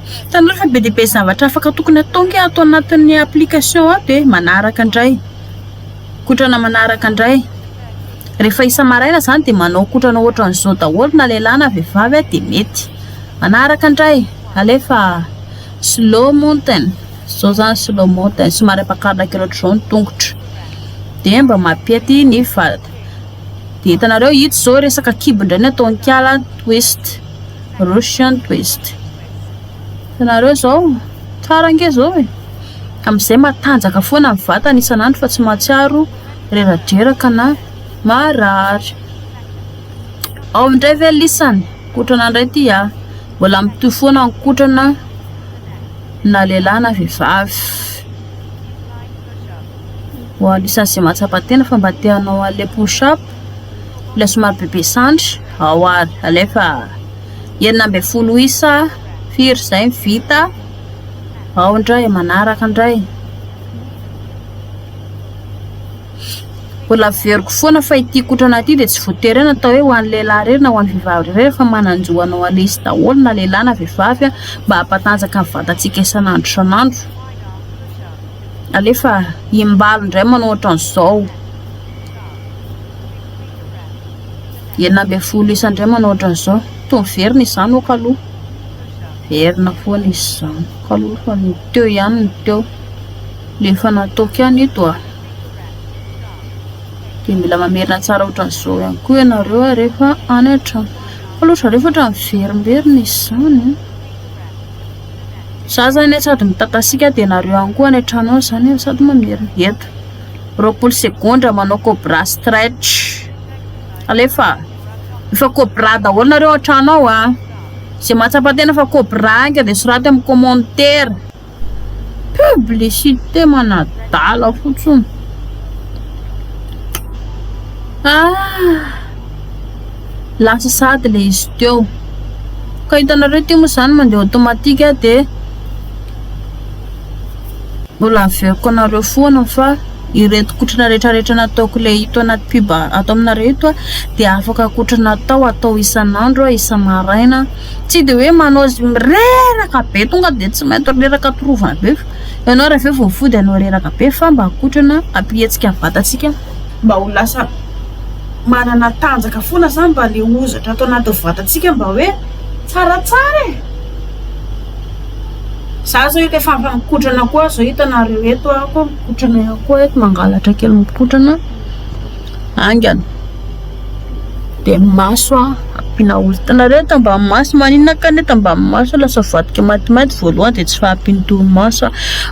Hitanareo fa be dia be zavatra afaka tokony atao ange ato anatin'ny application ato e, manaraka indray, kotrana manaraka indray. Rehefa isa-maraina izany dia manao kotrana ohatran'izao daholo na lehilahy na vehivavy dia mety. Manaraka indray, alefa slow mountain. Izao izany slow mountain, somary ampakarina kely ohatr'izao ny tongotra. Dia mba mampety ny vatana. Dia hitanareo ito izao resaka kibo indray ny ataon'i Kiala twist, Russian twist. Hitanareo izao, tsara ange izao e. Amin'izay matanjaka foana ny vatana isan'andro fa tsy mahatsiaro reradreraka na marary. Ao indray ve lisany? Kotrana indray ity a. Mbola mitohy foana ny kotrana na lehilahy na vehivavy. Ho anisan'izay mahatsapa tena fa mba te hanao an'ilay push up, ilay somary bebe sandry, ao ary, alefa. 16 isa, firy izay ny vita? Ao indray, manaraka indray. Mbola averiko foana fa ity kotrana ity dia tsy voatery hoe natao hoe ho an'ny lehilahy irery na ho an'ny vehivavy irery fa manan-jo hanao an'ilay izy daholo na lehilahy na vehivavy mba hampatanjaka ny vatantsika isan'andro isan'andro. Alefa imbalo indray manao ohatran'izao. 16 isa indray manao ohatran'izao. Toa miverina izany hoka aloha. Verina foana izy izany. Ka aloha fa ny teo ihany ny teo. Ilay efa nataoko ihany ito a. Dia mila mamerina tsara ohatran'izao ihany koa ianareo rehefa any an-trano. Fa aloha zareo efa ohatran'ny miverimberina izy izany an. Za zany sady mitatasiaka dia nareo ihany koa any an-trano any zany sady mamerina. Eto. 20 segondra manao cobra stretch. Alefa. Efa cobra daholo nareo an-trano ao a. Izay mahatsapa tena fa cobra ainga dia soraty amin'ny commentaire. Publicité manadala fotsiny. Ah! Lasa sahady ilay izy teo. Ka hitanareo ity moa izany mandeha automatique dia mbola averiko anareo foana fa ireto kotrana rehetra rehetra nataoko ilay ito anaty pub ato aminareo ito dia afaka kotrana atao atao isan'andro isa-maraina. Tsy dia hoe manao reraka be tonga dia tsy maintsy reraka torovana be fa ianao rehefa avy eo vao mifody ianao reraka be fa mba kotrana hampihetsika ny vatantsika mba ho lasa manana tanjaka foana izany mba ilay hozatra ato anatin'ny vatantsika mba hoe tsaratsara e! Za zao eto efa mikotrana koa zao hitanareo eto aho koa mikotrana ihany koa eto mangalatra kely mikotrana haingana. Dia ny maso an, ampiana olona. Hitanareo eto ambany maso, maninona kay ny eto ambany maso lasa voadika maintimainty voalohany dia tsy fahampian'ny torimaso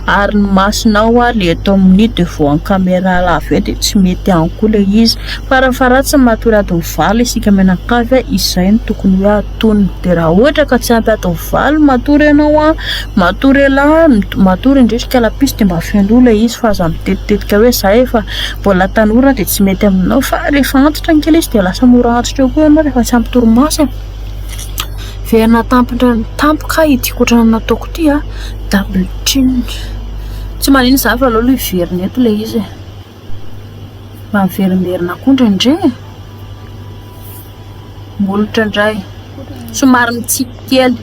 ary ny masonao ary ilay eto amin'ny devant caméra lava eo dia tsy mety ihany koa ilay izy. Farafaharatsiny matory adiny valo isika mianakavy izay no tokony hoe antonony. Dia raha ohatra ka tsy ampy adiny valo matory ianao an, matory elah, matory indrisy ka la-puce dia mba fenoy ilay izy fa aza mitetitetika hoe za efa Mbola tanora dia tsy mety aminao fa rehefa antitra ange ilay izy dia lasa mora antitra eo koa ianao rehefa tsy ampy torimaso e. Miverina tampoka tampoka ity kotrana nataoko ity a, double chin. Tsy maninona izany fa aleo aloha hiverina eto ilay izy e. Mba miverimberina koa indraindray e. Molotra indray. Somary mitsiky kely.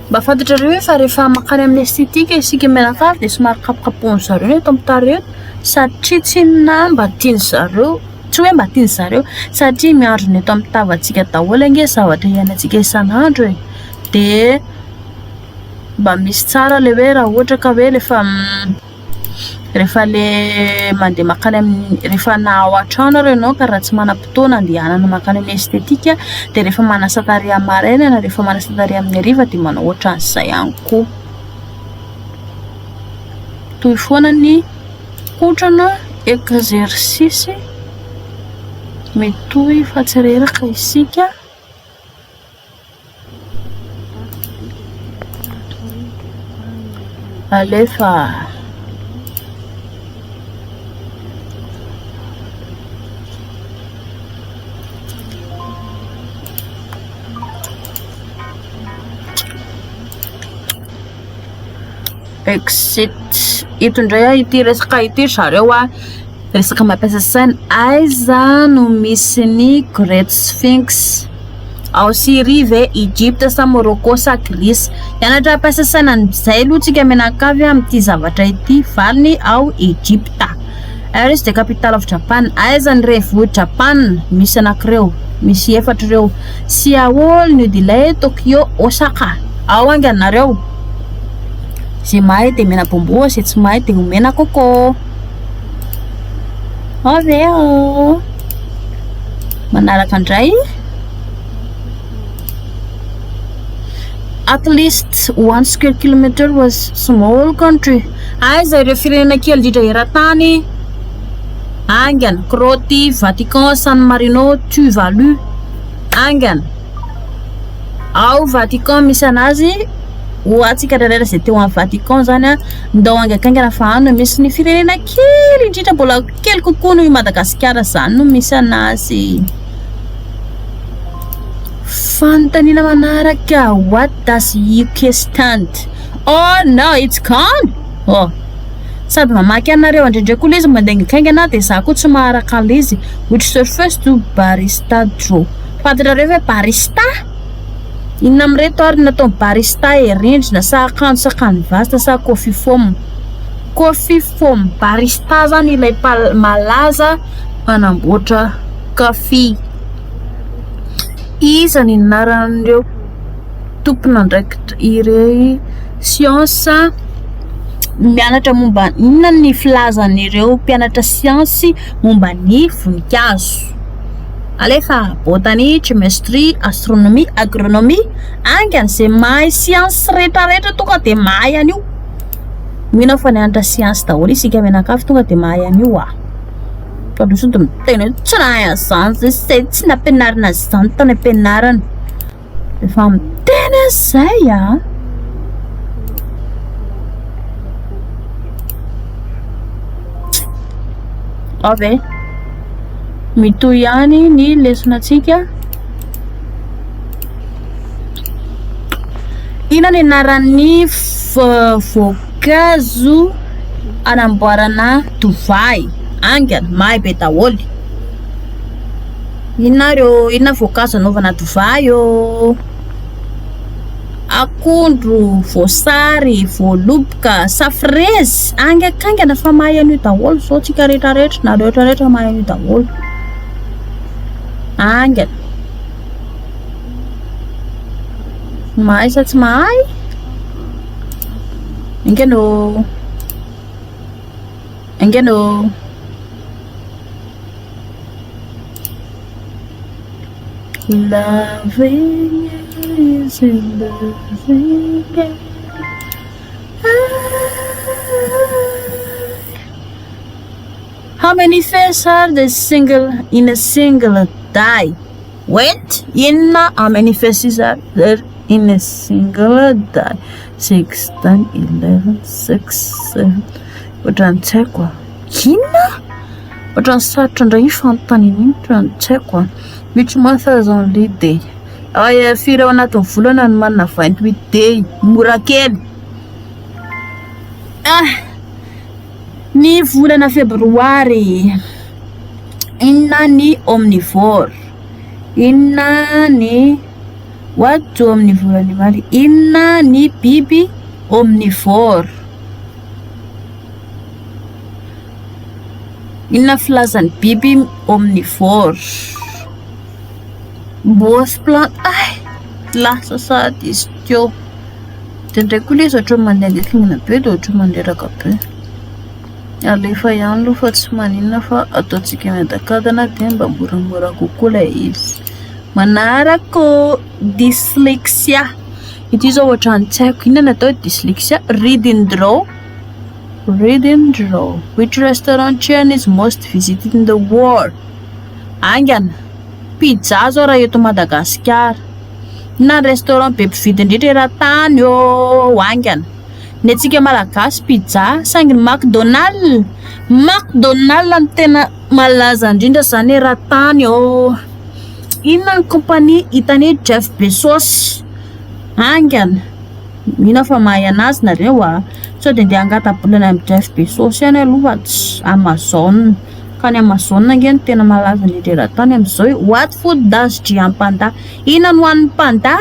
Mba fantatrareo ve fa rehefa mankany amin'ny esthétique isika mianakavy dia somary kapokapohan-dry zareo ny eto amin'ny tarehy satria tsinona mba tian-dry zareo, tsy hoe mba tian-dry zareo, satria miandry ny eto amin'ny tavantsika daholo ange ny zavatra iainantsika isan'andro e. Dia mba misy tsara ilay hoe raha ohatra ka hoe rehefa Rehefa le mandeha mankany amin'ny, rehefa na ao an-trano ary ianao ka raha tsy manam-potoana andehanana mankany amin'ny esthétique dia rehefa manasa tarehy amin'ny maraina na rehefa manasa tarehy amin'ny hariva dia manao ohatran'izay ihany koa. Toy foana ny kotrana exercice mitohy fa tsy reraka isika. Alefa. Exit. Ito indray ah, ity resaka ity ry zareo ah. Resaka mampiasa saina. Aiza no misy ny Great Sphinx? Ao Syrie ve, Egypte sa Morocco sa Greece? Hianatra hampiasa saina an'izay aloha tsika mianakavy amin'ity zavatra ity. Valiny ao Egypta. Where is the capital of Japan? Aiza ny renivohitr'i Japan? Misy anakireo, misy efatra ireo. Seoul, New Delhi, Tokyo, Osaka. Ao haingana nareo. Izay mahay dia omena bonbon, izay tsy mahay dia omena coco. Ao ve ô? Manaraka indray. At least one square kilometer was small country. Aiza ireo firenena kely indrindra eran-tany? Haingana, Croatie, Vatican, San Marino, Tuvalu. Haingana. Ao Vatican misy anazy. Ho antsika rehetra izay teo amin'ny Vatican izany an, ndao haingankaingana fa any no misy ny firenena kely indrindra mbola kely kokoa noho i Madagasikara izany no misy anazy. Fanontaniana manaraka, what does UK stand? Oh no, it's gone! Oh. Sady mamaky anareo indraindray koa ilay izy mandeha haingankaingana dia za koa tsy maharaka an'ilay izy. Which surface do barista draw? Fantatrareo ve barista? Inona amin'ireto ary no nataon'ny barista e? Rindrina sa akanjo sa canvas sa coffee foam? Coffee foam. Barista zany ilay malaza mpanamboatra kafe. Iza ny anaran'ireo tompon'andraikitra ireo siansa mianatra momba inona ny filazan'ireo mpianatra siansy momba ny voninkazo? Alefa botany, chemistry, astronomie, agronomie, haingana izay mahay siansa rehetra rehetra tonga dia mahay an'io. Mino aho fa nianatra siansa daholo isika mianakavy tonga dia mahay an'io ah. Fa ndry sao dia miteny hoe tsy nahay an'izany zay sy tsy nampianarina an'izany tany am-pianarana. Efa miteny aho izay ah. Ao ve? Mitohy ihany ny lesonantsika. Inona ny anaran'ny voankazo anamboarana divay? Haingana, mahay be daholo. Inona ary ô? Inona voankazo anaovana divay ô? Akondro, voasary, voaloboka, sa frezy? Haingankaingana fa mahay an'io daholo izao tsika rehetra rehetra, nareo rehetra rehetra mahay an'io daholo. Haingana. Mahay sa tsy mahay? Haingana ô. Haingana ô. Loving you is a losing game. How many faces are there single in a single day? Wait, inona how many faces are there in a single day? 6, 10, 11, 6, 7. Ohatran'ny tsy haiko ah. Inona? Ohatran'ny sarotra indray iny fanontaniana iny, ohatran'ny tsy haiko ah. Which month has only day? Ah, firy ao anatin'ny volana no manana 28 day? Mora kely. Ah. Ny volana febroary. Inona ny omnivore? Inona ny what do omnivore animal? Inona ny biby omnivore? Inona filazan'ny biby omnivore? Both plant ay lasa sahady izy teo. Dia indray koa ilay izy ohatran'ny mandehandeha be dia ohatran'ny mandreraka be. Alefa ihany aloha fa tsy maninona fa ataontsika miadakadana dia mba moramora kokoa ilay izy. Manaraka ô, dyslexia. Ity izao ohatran'ny tsy haiko inona no atao hoe dyslexia. Read and draw. Read and draw. Which restaurant chain is most visited in the world? Haingana. Pizza izao raha eto Madagasikara. Inona ny restaurant be mpividy indrindra eran-tany ô? Haingana. Ny antsika malagasy pizza saingy ny McDonald, McDonald no tena malaza indrindra izany eran-tany ô. Inona ny compagnie hitan'i Jeff Bezos? Haingana. Mino aho fa mahay anazy nareo a. Sao dia andeha hangata-bola any amin'i Jeff Bezos ihany aloha fa tsy Amazon. Fa ny Amazon ange no tena malaza indrindra eran-tany amin'izao e. What food does Giant Panda? Inona no hanin'ny panda?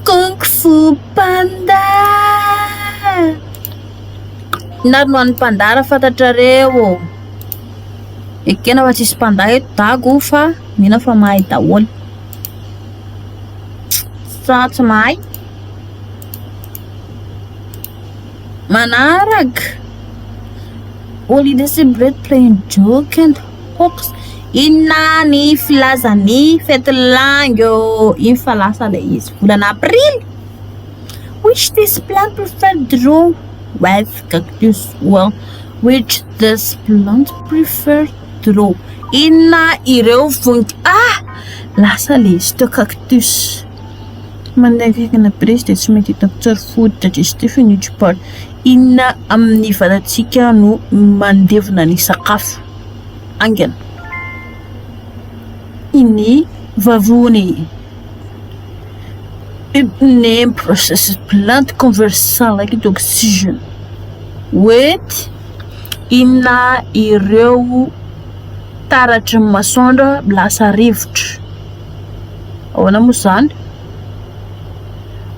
Kung Fu Panda. Inona ary no hanin'ny panda raha fantatrareo? Ekena fa tsisy mpandà eto Dago fa mino aho fa mahay daholo. Sa tsy mahay? Manaraka. Holiday celebrate playing joke and hoax. Inona ny filazan'ny fety langue? Iny fa lasa ilay izy. Volana aprily. Which this plant prefer draw with cactus? Well, which this plant prefer draw? Inona ireo voninkazo? Ah! Lasa ilay izy teo cactus. Mandeha akaikina be izy dia tsy mety hitako tsara food digestif in each part. Inona amin'ny vatantsika no mandevona ny sakafo? Haingana. Ny vavony. Name processes plant converts sunlight into oxygen. Wait. Inona ireo taratry ny masoandro lasa rivotra? Ahoana moa izany?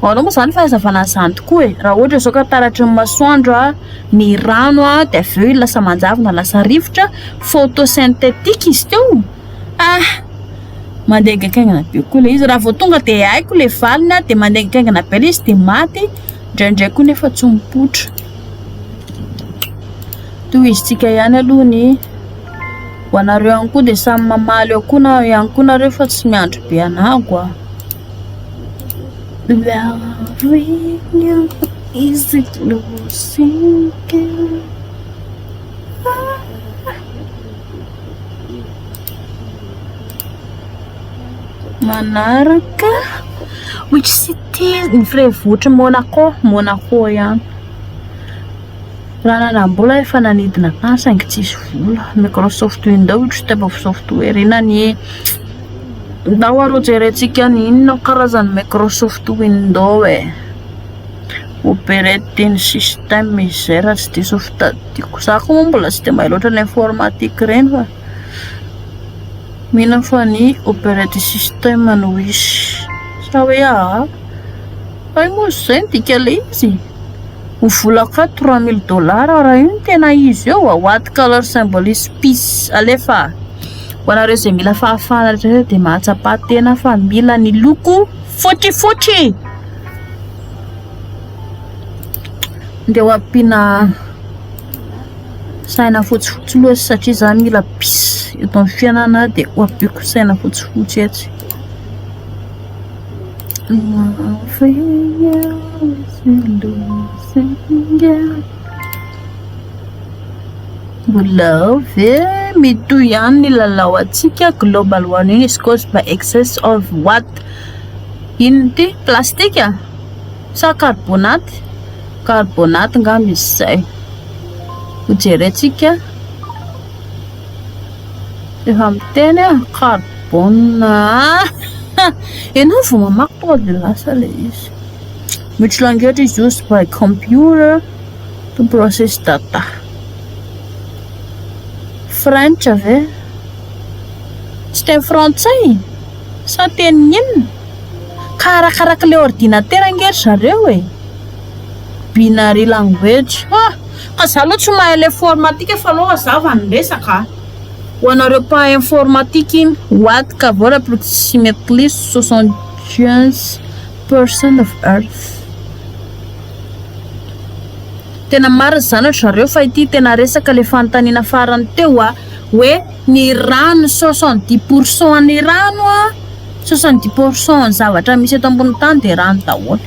Ahoana moa izany fahazavana an'izany tokoa e? Raha ohatra izao ka taratry ny masoandro ny rano dia avy eo lasa manjavona lasa rivotra, photosynthétique izy teo. Ah! Mandeha haingankaingana be koa ilay izy. Raha vao tonga dia haiko ilay valiny dia mandeha haingankaingana be ilay izy dia maty. Indraindray koa nefa tsy mipoitra. Tohizintsika ihany aloha ny ho anareo ihany koa dia samy mamaly eo koa na ihany koa nareo fa tsy miandry be anahy a. Loving you is it losing you. Manaraka which city ny renivohitr'i Monaco, Monaco ihany. Raha nanam-bola aho efa nanidina tany saingy tsisy vola. Microsoft Windows which type of software inona ny ndao aloha jerentsika ny inona karazan'ny Microsoft Windows e. Operating system izy izay raha tsy diso fitadidiako. Za koa moa mbola tsy dia mahay loatra ny informatique ireny fa mino aho fa ny operating system no izy. Sa hoe aa? Hay moa izay no dikan'ilay izy? Ny volako ato 3000 dollars raha io no tena izy eo. What color symbolize peace? Alefa. Ho anareo izay mila fahafahana rehetra dia mahatsapa tena fa mila ny loko fotsifotsy. Ndeha ho ampiana saina fotsifotsy aloha satria za mila peace eto amin'ny fiainana dia ho ampiako saina fotsifotsy etsy. Loving you is losing you. Mbola ao ve? Mitohy ihany ny lalao antsika. Global warming is caused by excess of what? Inona ity? Plastika? Sa carbonate? Carbonate angamba izy izay. Ho jerentsika. Efa miteny aho carbone. Ianao vao mamaky tonga dia lasa ilay izy. Which language is used by computer to process data? French ve? Tsy teny frantsay? Sa teny inona? Ka arakaraka ilay ordinateur ange ry zareo e. Binary language. Ah! Ka za aloha tsy mahay ilay informatique fa aleo hazava ny resaka. Ho anareo mpahay informatique iny. What cover approximately 75% of earth? Tena marina izany ry zareo fa ity tena resaka ilay fanontaniana farany teo a hoe ny rano 70% ny rano a 70% ny zavatra misy eto ambony tany dia rano daholo.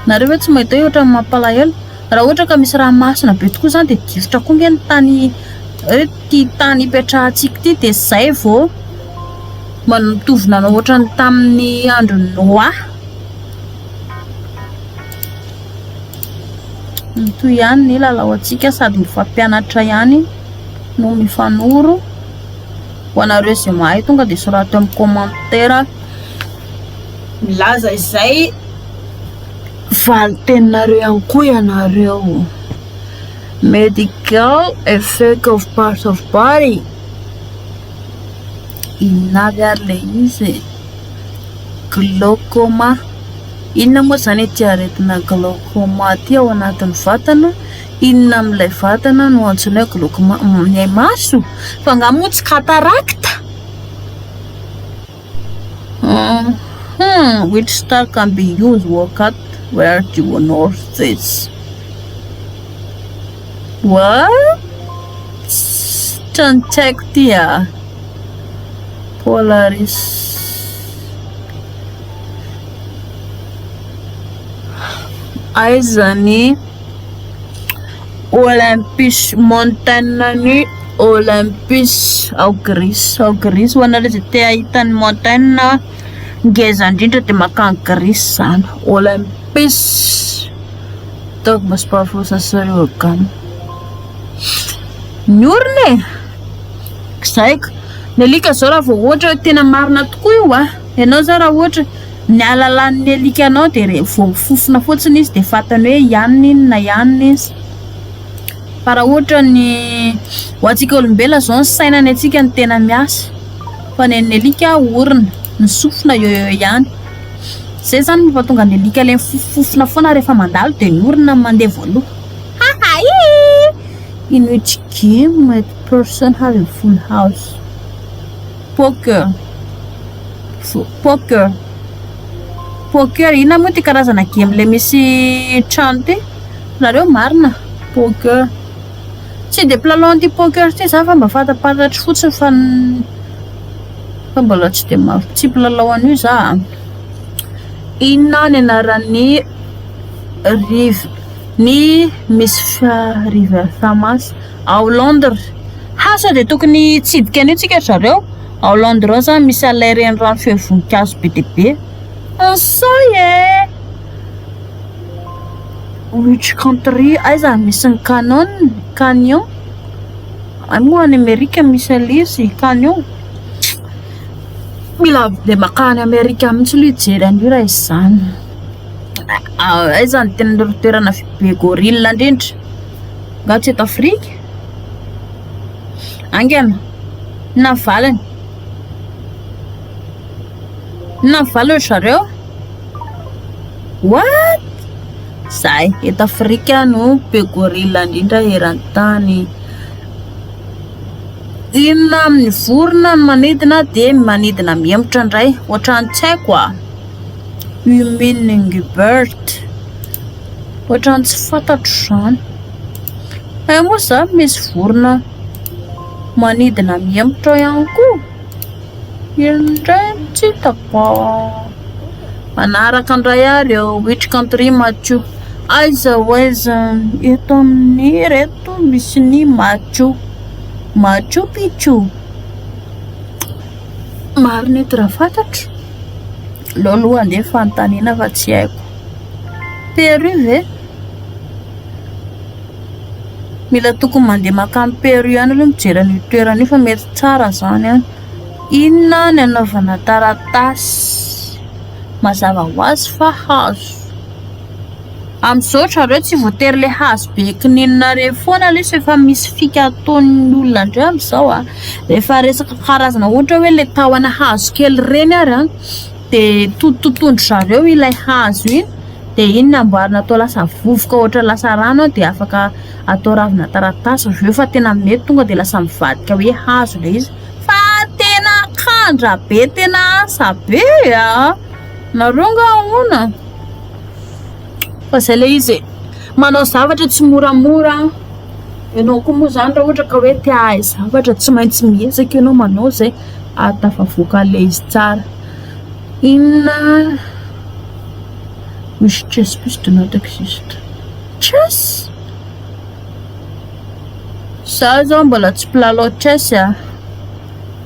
Nareo ve tsy mahita hoe ohatran'ny mampalahelo? Raha ohatra ka misy ranomasina be tokoa izany dia difotra koa nge ny tany hoe ity tany ipetrahantsika ity dia izay vao mitovy nanao ohatran'ny tamin'ny andron'i Noa. Mitohy ihany ny lalao antsika sady mifampianatra ihany no mifanoro. Ho anareo izay mahay tonga dia soraty amin'ny commentaire milaza izay valin-teninareo ihany koa ianareo. Medical effect of part of body. Inona avy ary ilay izy? Glaucoma. Inona moa izany ity aretina glaucoma ity ao anatin'ny vatana? Inona amin'ilay vatana no antsoina hoe glaucoma? Ny maso? Fa angaha moa tsy cataracte? Hum, which star can be used work at where do north is? What? Tsy tsy haiko ity ah. Polaris. Aiza ny Olympus montagne-n'ny Olympus ao Greece ao Greece ho anareo izay te hahita ny montagne ngeza indrindra dia mankany Greece izany Olympus Dog most powerful sensory organ ny orona e zay ka ny alika zao raha vao ohatra hoe tena marina tokoa io a ianao zao raha ohatra ny halalan'ny alikanao dia re vao mifofona fotsiny izy dia fantany hoe ianona iny na ianona izy fa raha ohatra ny ho antsika olombelona zao ny saina ny antsika no tena miasa fa ny an'ny alika orona ny sofina eo eo ihany zay zany no mahatonga ny alika ilay mifofofofona foana rehefa mandalo dia ny orona no mandeha voalohany haha in which game might person have a full house poker poker poker inona moa ty karazana game le misy trano ty nareo marina poker tsy de mpilalao an'ity poker ty za fa mba fantapantatro fotsiny fa fa mbola tsy de maro tsy mpilalao an'io za inona ny anaran'ny rive ny misy river Thames ao Londres ha sao de tokony hitsidika an'io tsika ry zareo ao Londres ao zany misy an'ilay renirano feno voninkazo be dia be sao e which country aiza misy ny canyon canyon any moa any Amerika misy an'ilay izy canyon mila de makany Amerika mihitsy aloha hijery an'io raha izany aiza ny tena toerana be gorille indrindra nga tsy eto Afrika Aingana inona ny valiny inona ny valiny ry zareo what zay eto Afrika no be gorille indrindra eran-tany inona amin'ny vorona no manidina dia manidina mihemotra indray ohatran'ny tsy haiko ah hummingbird ohatran'ny tsy fantatro izany hay moa izany misy vorona manidina mihemotra ihany koa indray no tsy hitako manaraka indray ary eo which country Machu aiza ho aiza eto amin'ny reto misy ny Machu Machu Picchu marina eto raha fantatro aleo aloha andeha fanontaniana fa tsy haiko Peru ve mila tokony mandeha makany Peru ihany aloha mijery an'io toerana io fa mety tsara zany any inona ny anaovana taratasy mazava ho azy fa hazo amin'izao zareo tsy voatery ilay hazo be kininina ireny foana ilay izy fa efa misy fika ataon'ny olona indray amin'izao a rehefa resaka karazana ohatra hoe ilay tahona hazo kely ireny ary a dia totototoan-dry zareo ilay hazo iny dia iny no amboarina atao lasa vovoka ohatra lasa rano dia afaka atao ravina taratasy avy eo fa tena mety tonga dia lasa mivadika hoe hazo ilay izy fa tena kandra be tena asa be a nareo nga ahoana fa zay ilay izy e manao zavatra tsy moramora ianao koa moa zany raha ohatra ka hoe te hahay zavatra tsy maintsy miezaka ianao manao izay ahatafavoaka an'ilay izy tsara inona which chess piece do not exist chess za zao mbola tsy mpilalao chess a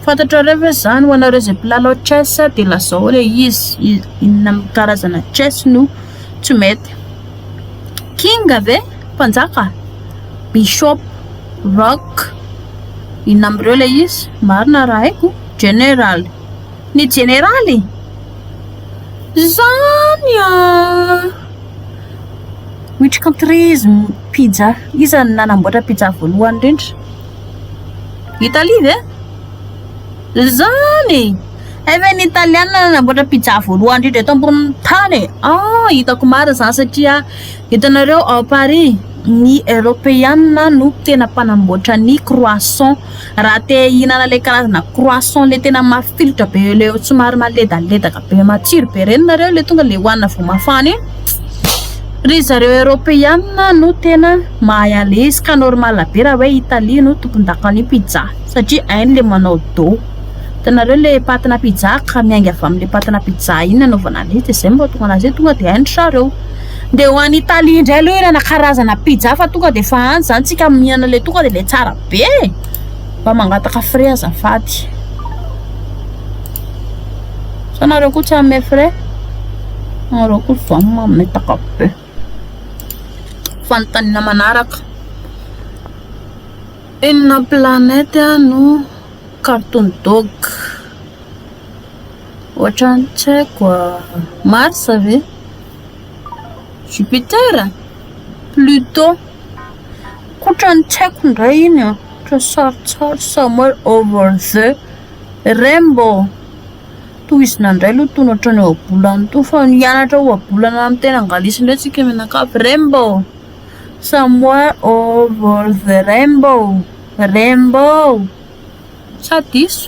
fantatrareo ve zany ho anareo izay mpilalao chess dia lazao ilay izy inona amin'ny karazana chess no tsy mety king ve mpanjaka bishop rook inona amin'ireo ilay izy marina raha haiko general ny jeneraly zany a which country is pizza iza no nanamboatra pizza voalohany indrindra Italie ve zany. Hay ve ny italiana nanamboatra pizza voalohany indrindra eto ambonin'ny tany e! Ah, hitako marina izany satria hitanareo ao Paris ny eropeana no tena mpanamboatra ny croissant. Raha te hihinana ilay karazana croissant ilay tena mafilotra be ilay somary maledaledaka be matsiro be ireny nareo ilay tonga ilay hohanina vao mafana iny, ry zareo eropeana no tena mahay an'ilay izy ka normal be raha hoe Italie no tompondakan'ny pizza satria hainy ilay manao dos. Hitanareo ilay patina pizza ka miainga avy amin'ilay patina pizza iny no anaovana an'izy dia izay no mahatonga an'azy hoe tonga dia hain-dry zareo. Dia ho any Italie indray aloha hihinana karazana pizza fa tonga dia efa any izany tsika mihinana ilay tonga dia ilay tsara be e! Mba mangataka frais azafady. Sa nareo koa tsy hanome frais? Nareo koa izany mametaka be. Fanontaniana manaraka. Inona planète no cartoon dog? Ohatran'ny tsy haiko ah. Mars ve? Jupiter? Pluto? Ohatran'ny tsy haiko indray iny ah. Ohatran'ny sarotsarotra. Somewhere over the rainbow. Tohizina indray aloha itony ohatran'ny ohabolana itony fa hianatra ohabolana amin'ny teny anglisy indray tsika mianakavy. Rainbow. Somewhere over the rainbow. Rainbow. Sa diso?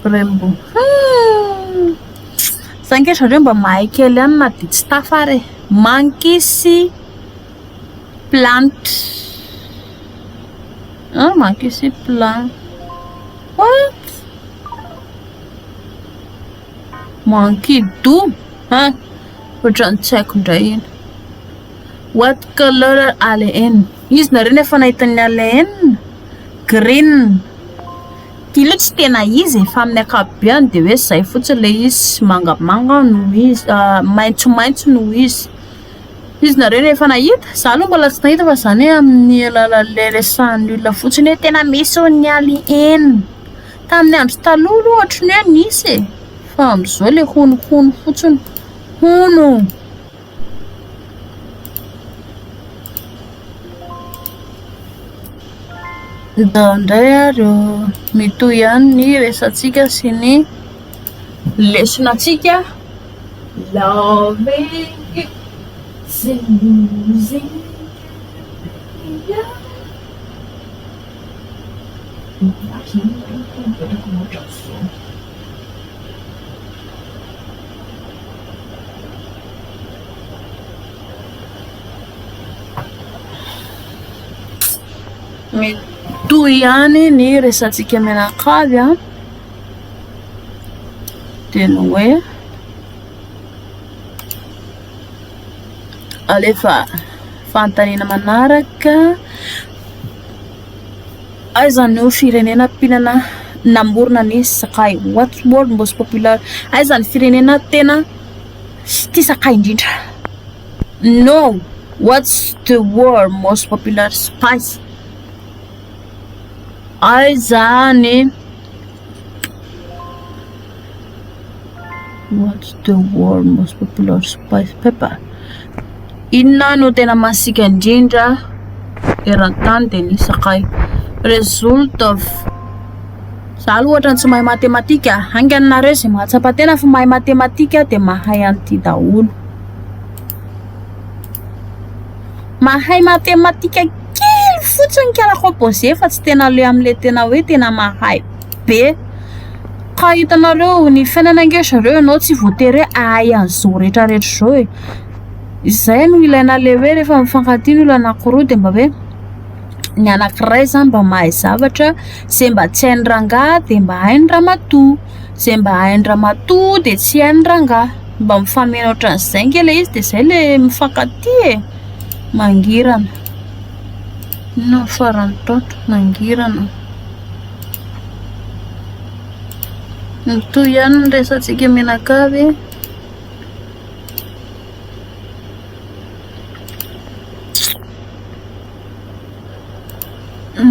Rainbow. Hmm. Za ange zareo mba mahay kely ihany na dia tsy tafa ary e. Monkey see plant. Ah, monkey see plant. What? Monkey do? Hein? Ohatran'ny tsy haiko indray iny. What color are alien? Izy nareo no efa nahita ny alien? Green. Ity aloha tsy tena izy e, fa amin'ny ankapobeny dia hoe izay fotsiny ilay izy, mangamanga no izy, maitsomaitso no izy. Izy nareo no efa nahita? Za aloha mbola tsy nahita fa izany hoe amin'ny alalan'ilay resahan'ny olona fotsiny hoe tena misy hono ny alien. Tamin'ny andro taloha aloha ohatran'ny hoe nisy e, fa amin'izao ilay honohono fotsiny, hono. Ndao indray ary ô, mitohy ihany ny resatsika sy ny lesonantsika. Loving you is losing Mitohy ihany ny resatsika mianakavy an, dia ny hoe alefa fanontaniana manaraka. Aiza no firenena mpihinana namorona ny sakay? What world most popular? Aiza ny firenena tena tia sakay indrindra? No, what's the world most popular spice? Aiza ny What's the world most popular spice pepper? Inona no tena masiaka indrindra eran-tany dia ny sakay. Result of Za aloha ohatran'ny tsy mahay matematika. Haingana nareo izay mahatsapa tena fa mahay matematika dia mahay an'ity daholo. Mahay matematika kely fotsiny kala composé fa tsy tena le amin'ilay tena hoe tena mahay be. Ka hitanareo ny fiainana ange zareo ianao tsy voatery hoe hahay an'izao rehetra rehetra izao e. Izay no ilaina ilay hoe rehefa mifankatia ny olona anankiroa dia mba hoe ny anankiray izany mba mahay zavatra, izay mba tsy hain'ny rangahy dia mba hain'ny ramatoa, izay mba hain'ny ramatoa dia tsy hain'ny rangahy. Mba mifameno ohatran'izay ange ilay izy dia izay ilay mifankatia e. Mangirana. Inona no farany tato? Mangirana. Mitohy ihany ny resatsika mianakavy.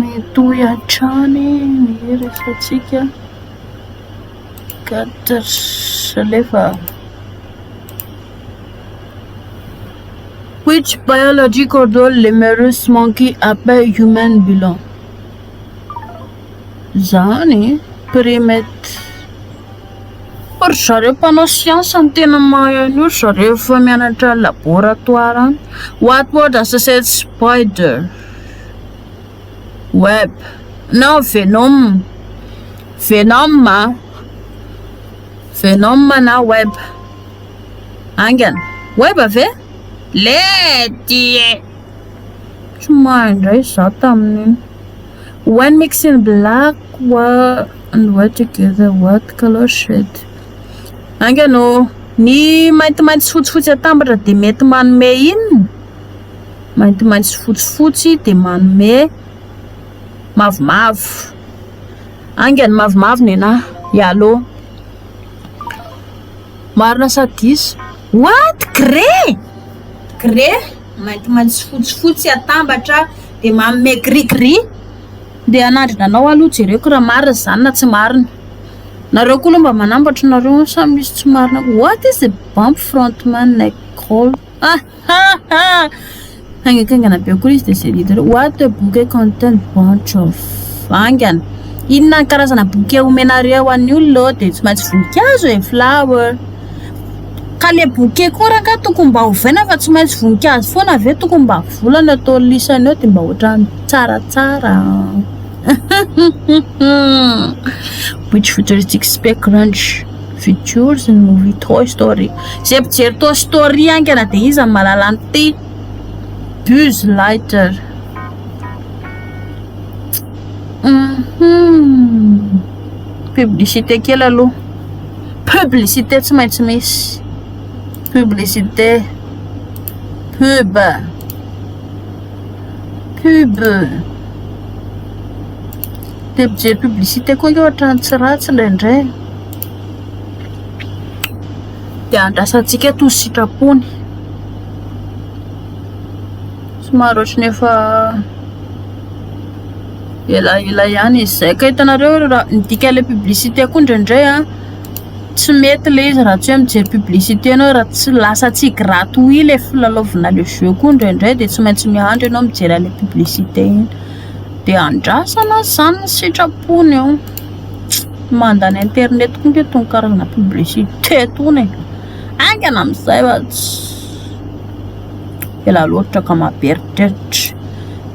Mitohy hatrany ny resatsika. Quatre alefa. Which biological role lemurus monkey appear human belong? Zany primate. Fa ry zareo mpanao siansa no tena mahay an'io ry zareo efa mianatra laboratoire any. What word associates spider? Web. Non, venom. Venom a. Venom na web. Haingana. Web ve? Lety e! Tsy mahay indray izaho tamin'iny. When mixing black and white together, what color shade? Haingana ô! Ny maintimainty sy fotsifotsy atambatra dia mety manome inona? Maintimainty sy fotsifotsy dia manome mavomavo. Haingana mavomavo nenaha. Ialô. Marina sa diso? What? Grey? Grey? Maintimainty sy fotsifotsy atambatra dia manome gris gris. Ndeha hanandrina anao aloha jereko raha marina izany na tsy marina. Nareo koa aloha mba manambatra nareo sa misy tsy marina. What is the bump frontman neck call? Haingankaingana be koa izy dia izay hita eo. What a bouquet contain bunch of haingana. Inona ny karazana bouquet omenareo an'ny olona eo dia tsy maintsy voninkazo e, flower. Ka le bouquet koa rangahy tokony mba ovaina fa tsy maintsy voninkazo foana ve tokony mba vola no atao lisany eo dia mba ohatran'ny tsaratsara. Which futuristic spec range features in movie Toy Story. Izay mpijery Toy Story haingana dia iza no mahalala an'ity? Buzz Lightyear. Mhm. Publicité kely aloha. Publicité tsy maintsy misy. Publicité. Pub. Pub. Dia mijery publicité koa ange ohatran'ny tsy ratsy indraindray. Dia andrasantsika eto ny sitrapony. Somary ohatran'ny efa elaela ihany izy izay. Ka hitanareo raha ny dikan'ilay publicité koa indraindray an, tsy mety ilay izy raha tsy hoe mijery publicité ianao raha tsy lasa tsy gratuit ilay filalaovana ilay jeu koa indraindray dia tsy maintsy miandry ianao mijery an'ilay publicité iny. Dia andrasana izany ny sitrapony eo. Mandany internet koa ange itony karazana publicité itony e. Haingana amin'izay fa tsy ela loatra ka mampieritreritra.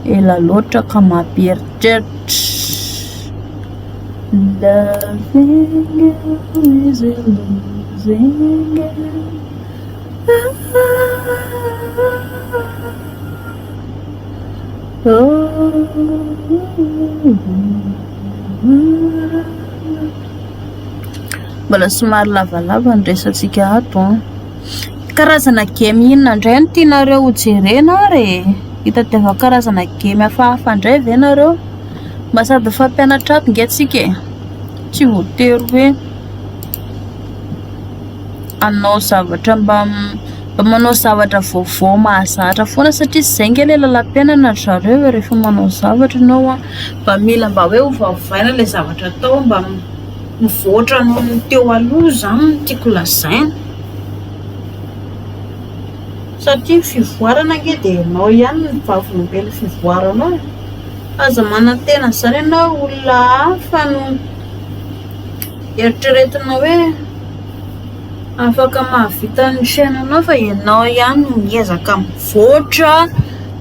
Ela loatra ka mampieritreritra. Loving you is a losing game. Mbola somary lavalava ny resatsika ato an. Karazana game inona indray no tianareo ho jerena ary e? Hitadiavako karazana game hafahafa indray ve nareo? Mba sady mifampianatra ato nge tsika e. Tsy voatery hoe hanao zavatra mba mba manao zavatra vaovao mahazatra foana satria izay nge ilay lalam-piainana ry zareo e, rehefa manao zavatra ianao an, mba mila mba hoe ovaovaina ilay zavatra atao mba mivoatra noho ny teo aloha izany no tiako lazaina. Satria ny fivoarana ange dia ianao ihany no vavolombelon'ny fivoaranao e. Aza manantena an'izany ianao olona hafa no eritreretinao hoe afaka mahavita ny fiainanao fa ianao ihany no miezaka mivoatra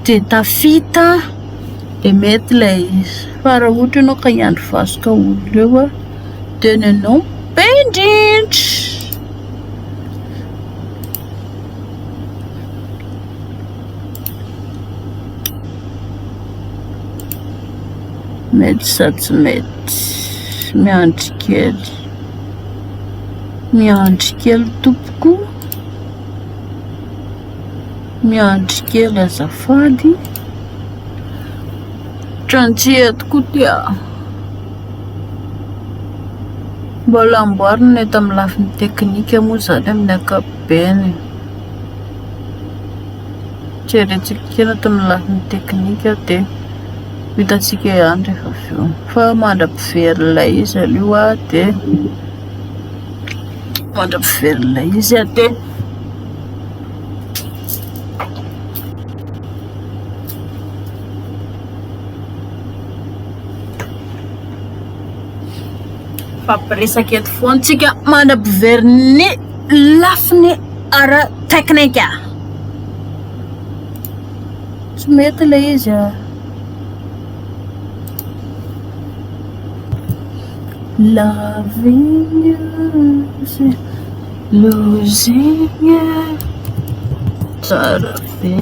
dia tafita dia mety ilay izy. Fa raha ohatra ianao ka hiandry vasoka olona eo dia ny anao be indrindra. Mety sa tsy mety? Miandry kely. Miandry kely tompoko. Miandry kely azafady. Ohatran'ny tsy hety koa ty ah. Mbola amboarina eto amin'ny lafiny teknika moa izany amin'ny ankapobeny. Jerentsika kely eto amin'ny lafiny teknika dia ho hitantsika ihany rehefa avy eo. Fa mandra-piverin'ilay izy aloha dia mandra-piverin'ilay izy dia. Mifampiresaka eto foana tsika mandra-piverin'ny lafiny ara-teknika. Tsy mety ilay izy ah. Loving you, losing you. Tsara be.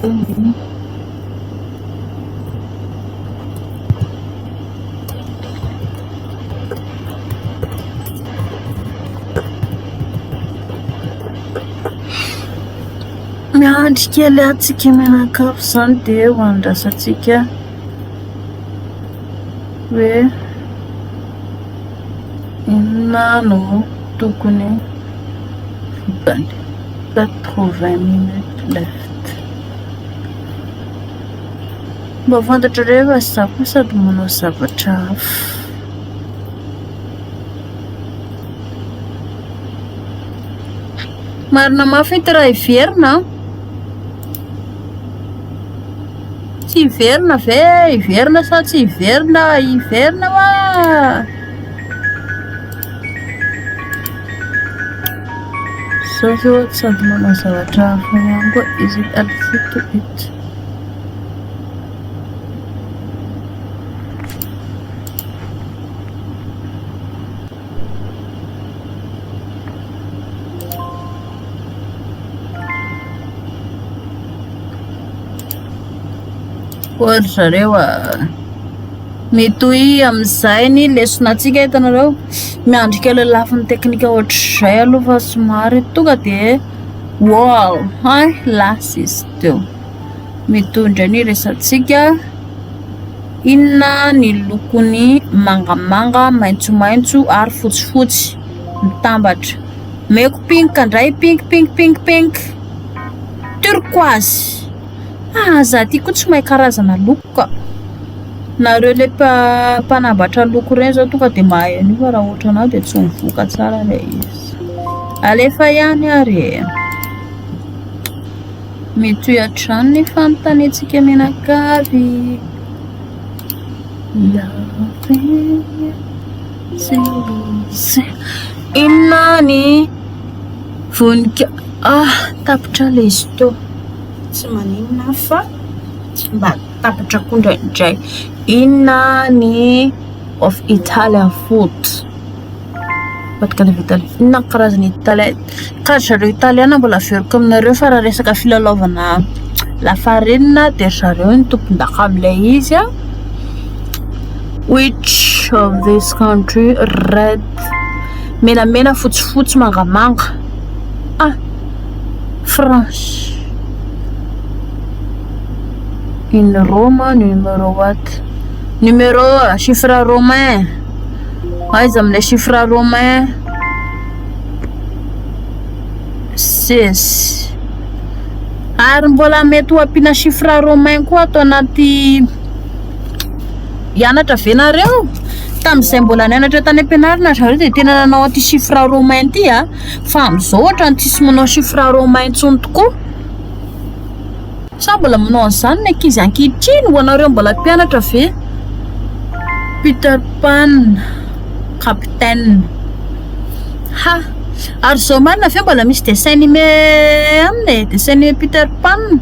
Miandry kely antsika mianakavy izany dia ho andrasantsika hoe inona no tokony vokany. 80 minutes left. Mba fantatrareo fa za koa sady manao zavatra hafa. Marina mafy ity raha hiverina an. Tsy hiverina ve? Hiverina sa tsy hiverina? Hiverina wa! Za zao sady manao zavatra hafa ihany koa. Is it healthy to eat? Hoy ry zareo a! Mitohy amin'izay ny lesona antsika hitanareo. Miandry kely lafiny teknika ohatr'izay aloha fa somary tonga dia wow hay lasa izy teo. Mitohy indray ny resatsika. Inona ny lokon'ny mangamanga, maitsomaitso ary fotsifotsy mitambatra? Omeko pink indray, pink pink pink pink. Turquoise. Ah, za ty koa tsy mahay karazana loko ka. Nareo le mpanambatra loko ireny zao tonga dia mahay an'io fa raha ohatranà dia tsy mivoaka tsara ilay izy. Alefa ihany ary e. Mitohy hatrany ny fanontaniantsika mianakavy. Inona ny voninkazo ah tapitra ilay izy teo. Tsy maninona fa mba tapitra koa indraindray. Inona ny of Italian food? Inona ny karazana Italian? Ka ry zareo Italiana mbola averiko aminareo fa raha resaka filalaovana lafarinina dia ry zareo no tompon-daka amin'ilay izy an. Which of this country red menamena fotsifotsy mangamanga? Ah! France. In Roma numéro what? Numéro chiffre romain. Aiza amin'ilay chiffre romain? 16. Ary mbola mety ho ampiana chiffre romain koa ato anaty hianatra ve nareo? Tamin'izay mbola nianatra tany am-pianarana zareo dia tena nanao an'ity chiffre romain ity a. Fa amin'izao ohatran'ny tsisy manao chiffre romain intsony tokoa. Sa mbola manao an'izany ny ankizy ankehitriny? Ho anareo mbola mpianatra ve? Peter Pan, Capitaine. Ha! Ary izao marina ve mbola misy dessin animé aminy e? Dessin animé Peter Pan.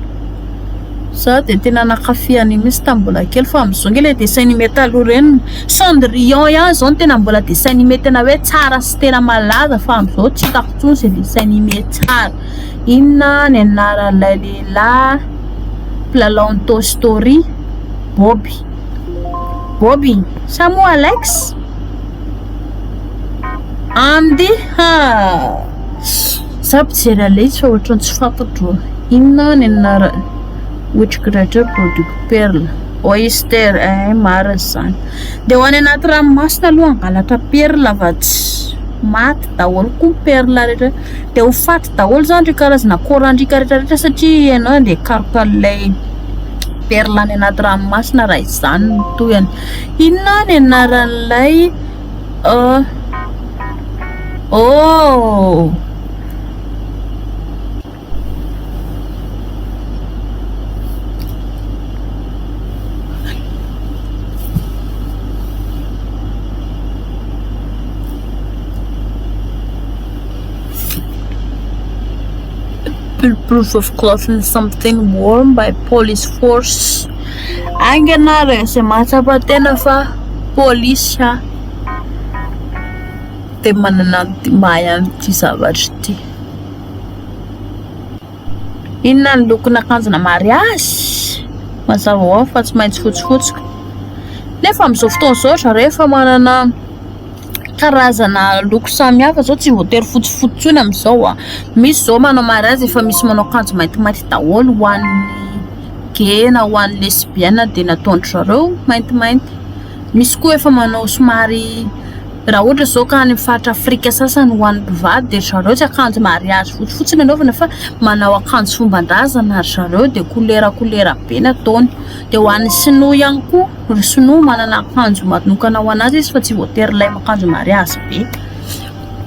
Za dia tena nankafy an'iny mihitsy tamin'ny mbola kely fa amin'izao ange ilay dessin animé taloha ireny. Cendrillon ihany izao no tena mbola dessin animé tena hoe tsara sy tena malaza fa amin'izao tsy hitako intsony izay dessin animé tsara. Inona ny anaran'ilay lehilahy mpilalao ny Toy Story? Bobby. Bobby sa moa Alex? Andy ha! Za mpijery Alex fa ohatran'ny tsy fantatro. Inona ny anarany? Which creature produce perle? Oyster, eh marina izany. Dia ho any anaty ranomasina aloha hangalatra perle fa tsy maty daholo koa ny perle rehetra. Dia ho faty daholo izany ireo karazana akôrandriaka rehetra rehetra satria ianao andeha hikaroka an'ilay perle any anaty ranomasina raha izany no tohiny. Inona ny anaran'ilay oh! Proof of clothing something worn by police force. Aingana ary izay mahatsapa tena fa polisy aho dia manana an'ity mahay an'ity zavatra ity. Inona ny lokon'akanjona mariazy? Mazava ho azy fa tsy maintsy fotsifotsy. Nefa amin'izao fotoana izao ry zareo efa manana karazana loko samihafa izao tsy voatery fotsifotsy intsony amin'izao. Misy izao manao mariazy efa misy manao akanjo maintimainty daholo ho an'ny gay na ho an'ny lesbienne dia nataon-dry zareo maintimainty. Misy koa efa manao somary raha ohatra izao ka any amin'ny faritra Afrika sasany ho an'ny mpivady dia ry zareo tsy akanjo mariazy fotsifotsy no anaovana fa manao akanjo fomban-drazana ry zareo dia kolera kolera be no ataony. Dia ho an'ny sinoa ihany koa, ry sinoa manana akanjo manokana ho an'azy izy fa tsy voatery ilay akanjo mariazy be.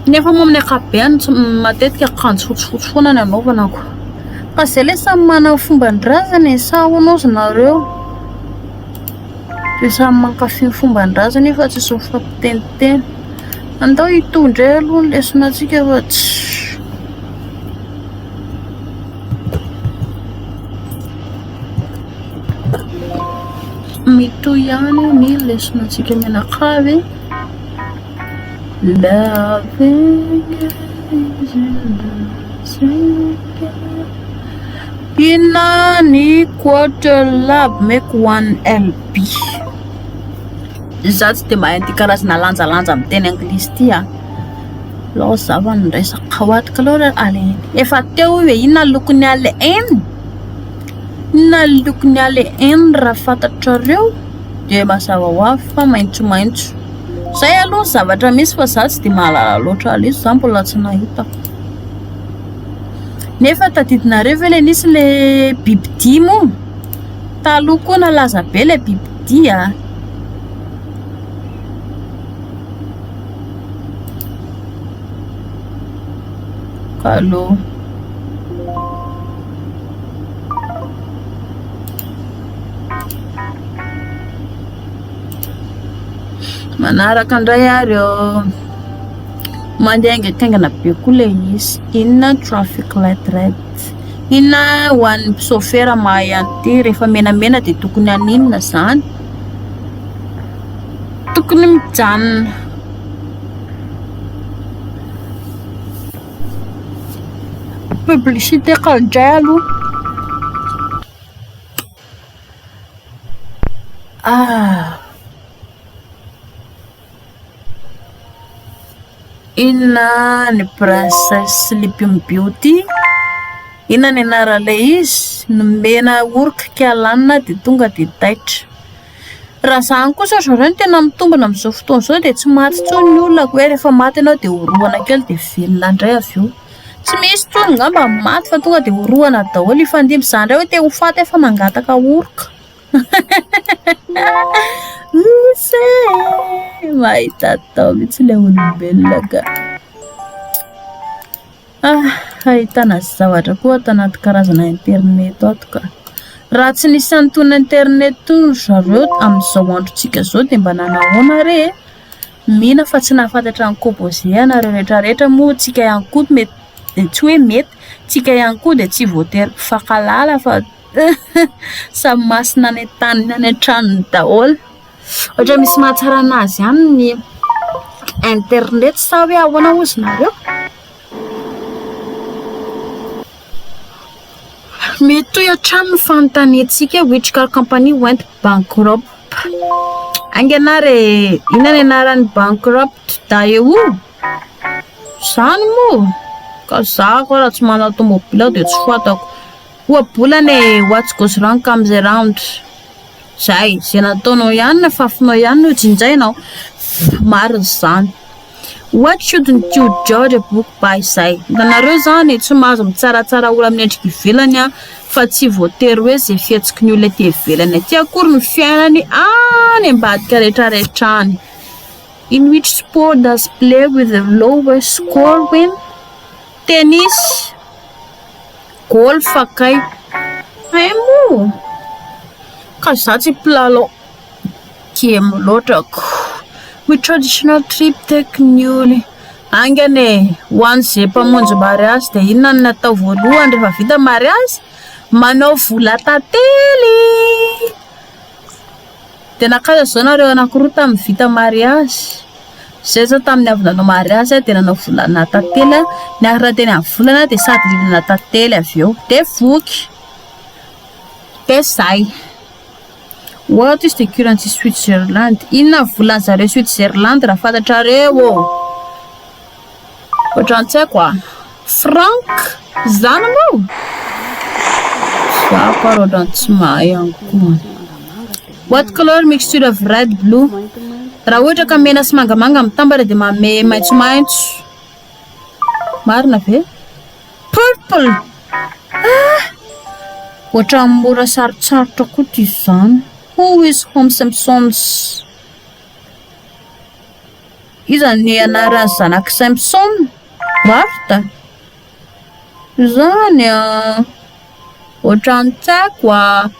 Nefa moa amin'ny ankapobeny tsy matetika akanjo fotsifotsy foana no anaovana ko. Fa izay ilay samy manana ny fomban-drazany e, sa ahoana hozy nareo? Dia samy mankafy ny fomban-drazany fa tsisy mifampiteniteny. Andao hitohy indray aloha ny lesona-tsika fa tsy. Mitohy ihany ny lesona-tsika mianakavy. Loving is Inona ny quarter lab make 1 lb? Izaho tsy dia mahay an'ity karazana lanjalanja amin'ny teny anglisy ity aho. Alao hazava ny resaka ho ato kaloha ry ALN. Efa teo io e, inona ny lokon'ny ALN? Inona ny lokon'ny ALN raha fantatrareo? Dia mazava ho avy fa maitsomaitso. Izay aloha ny zavatra misy fa izaho tsy dia mahalala loatra an'ilay izy, izaho mbola tsy nahita. Nefa tadidinareo ve ilay nisy ilay bibidia moa? Taloha koa nalaza be ilay bibidia. Allo. Manaraka indray ary ô. Mandeha haingankaingana be koa ilay izy. Inona traffic light red? Inona ho an'ny mpisôfera mahay an'ity? Rehefa menamena dia tokony haninona izany? Tokony mijanona. Publicité indray aloha. Ah. Inona ny princesse sleeping beauty? Inona ny anaran'ilay izy? Nomena oroka kialanina dia tonga dia taitra. Raha izany kosa ry zareo no tena mitombina amin'izao fotoana izao dia tsy maty intsony ny olona hoe rehefa maty ianao dia orohana kely dia velona indray avy eo. Tsy misy intsony angamba ny maty fa tonga dia orohana daholo. Hifandimby izany indray hoe te ho faty aho fa mangataka oroka. Ose e! Mahita atao mihitsy ilay olombelona ka. Ah, ahitana zavatra koa ato anaty karazana internet ato ka. Raha tsy nisy an'itony internet itony ry zareo amin'izao androntsika izao dia mba nanahoana re e? Mino aho fa tsy nahafantatra ny composé ianareo rehetra rehetra moa tsika ihany koa mety tsy hoe mety, tsika ihany koa dia tsy voatery mpifankahalala fa Samy masina any an-taniny any an-tranony daholo. Ohatra misy mahatsara an'azy ihany ny internet sa hoe ahoana hozy nareo? Mitohy hatrany ny fanontaniantsika which car company went bankrupt? Haingana ary e! Inona ny anaran'ny bankrupt? Daewoo? Izany moa? Ka za koa raha tsy manana tomobile dia tsy fantako. Ohabolana e, what goes round comes around. Zay, izay nataonao ihany nafafinao ihany no jinjainao. Marina izany. What shouldn't you judge a book by zay. Hitanareo izany, tsy mahazo mitsaratsara olona amin'ny endrika ivelany an, fa tsy voatery hoe izay fihetsiky ny olona ety ivelany aty akory no fiainany any ambadika rehetrarehetra any. In which sport does play with the lowest score win? Tennis. Golf kay. Hay moa! Ka za tsy mpilalao game loatra ko. Which traditional trip take newly. Haingana e! Ho an'izay mpamonjy mariazy dia inona no natao voalohany rehefa vita mariazy? Manao vola tantely! Dia nankaiza izao nareo anankiroa tamin'ny vita mariazy? Izay izao tamin'ny avy nanao mariazy aho dia nanao volana tantely aho, niaraka teny amin'ny volana dia sady nihinana tantely avy eo. Dia voky. Dia izay. What is the currency Switzerland? Inona ny volan'ny zareo Switzerland raha fantatrareo ô? Ohatran'ny tsy haiko ah. Franc? Zany moa? Za koa ary ohatran'ny tsy mahay ihany koa. What color mixture of red blue? Raha ohatra ka mena sy mangamanga mitambatra dia manome maitsomaitso. Marina ve? Purple! Ah! Ohatran'ny mora sarotsarotra koa ty izany. Who is Home Simpsons? Iza ny anaran'ny zanak'i Simpson? Bart? Izany an! Ohatran'ny tsy haiko ah!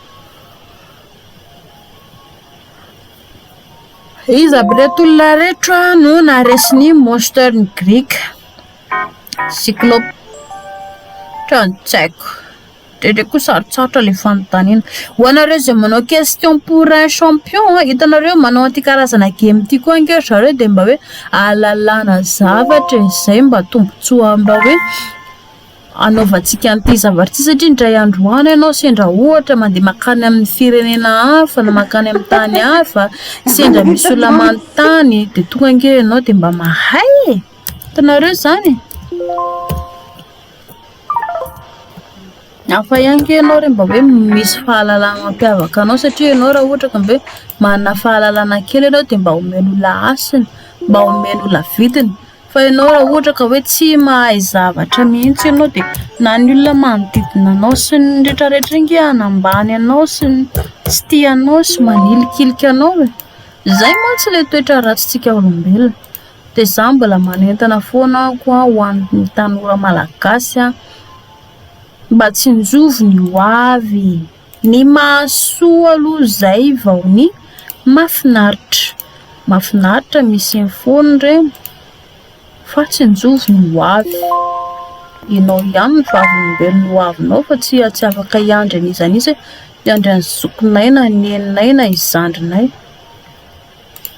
Iza aby ireto olona ireto no naharesy ny monster ny Grika? Cyclope. Ohatran'ny tsy haiko. Indraindray koa sarotsarotra ilay fanontaniana. Ho anareo izay manao question pour un champion, hitanareo manao an'ity karazana game ity koa ange ry zareo dia mba hoe ahalalana zavatra e, izay mba tombontsoa mba hoe anaovantsika an'ity zavatra ity satria indray andro any ianao sendra ohatra mandeha mankany amin'ny firenena hafa na mankany amin'ny tany hafa, sendra misy olona manontany dia tonga ange ianao dia mba mahay e! Hitanareo izany e! Hafa ihany ange ianao re mba hoe misy fahalalana mampiavaka anao satria ianao raha ohatra ka mba hoe manana fahalalana kely ianao dia mba omen'olona hasina, mba omen'olona vidiny. Fa ianao raha ohatra ka hoe tsy mahay zavatra mihitsy ianao dia na ny olona manodidina anao sy ny rehetra rehetra ange hanambany anao sy ny tsy tia anao sy manilikilika anao e. Izay mantsy ilay toetra ratsintsika olombelona. Dia izaho mbola manentana foana aho koa ho an'ny tanora malagasy an, mba tsinjovy ny ho avy, ny mahasoa aloha izay vao ny mahafinaritra, mahafinaritra misy eny foana ireny fa tsinjovy ny ho avy, ianao ihany no vavolombelon'ny ho avinao fa tsy tsy afaka hiandry an'iza n'iza hoe hiandry an'i zokinay na i neninay na i zandrinay.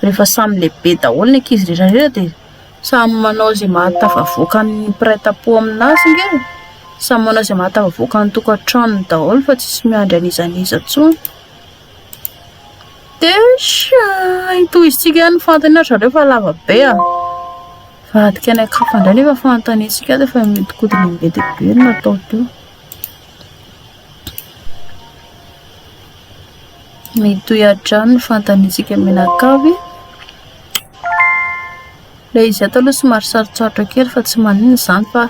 Rehefa samy lehibe daholo ny ankizy rehetra rehetra dia samy manao izay mahatafavoaka ny mpiray tampo aminazy ange e. Samy manao izay mahatafavoaka ny tokantranony daholo fa tsisy miandry an'iza n'iza intsony. Dia tohizintsika ihany ny fanontaniana ry zareo fa lava be a. Vadika any an-kafa indray nefa fanontaniantsika ato efa mihodinkodina be dia be no natao teo. Mitohy hatrany ny fanontaniantsika mianakavy. Ilay izy ato aloha somary sarotsarotra kely fa tsy maninona izany fa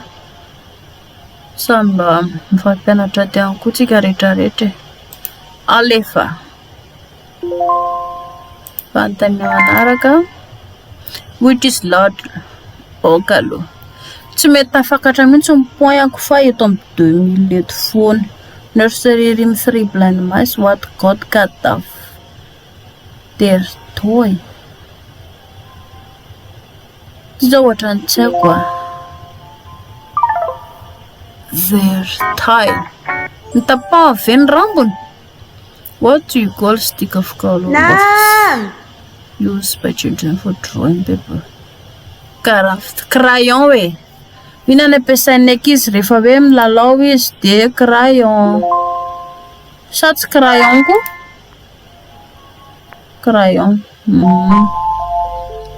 samy mba mifampianatra ato ihany koa tsika rehetra rehetra e. Alefa! Fanontaniana manaraka. Which is large? Ok aloha. Tsy mety tafakatra mihitsy ny point-ko fa eto amin'ny 2000 eto foana. Nursery rhyme 3 blind mice what got cut off their toy. Ity zao ohatran'ny tsy haiko a. Their tail. Notapahana ve ny rambony? What do you call stick of color Nam! used by children for drawing paper? Craft crayon e. Inona no ampiasain'ny ankizy rehefa hoe milalao izy dia crayon. Sa tsy crayon koa? Crayon.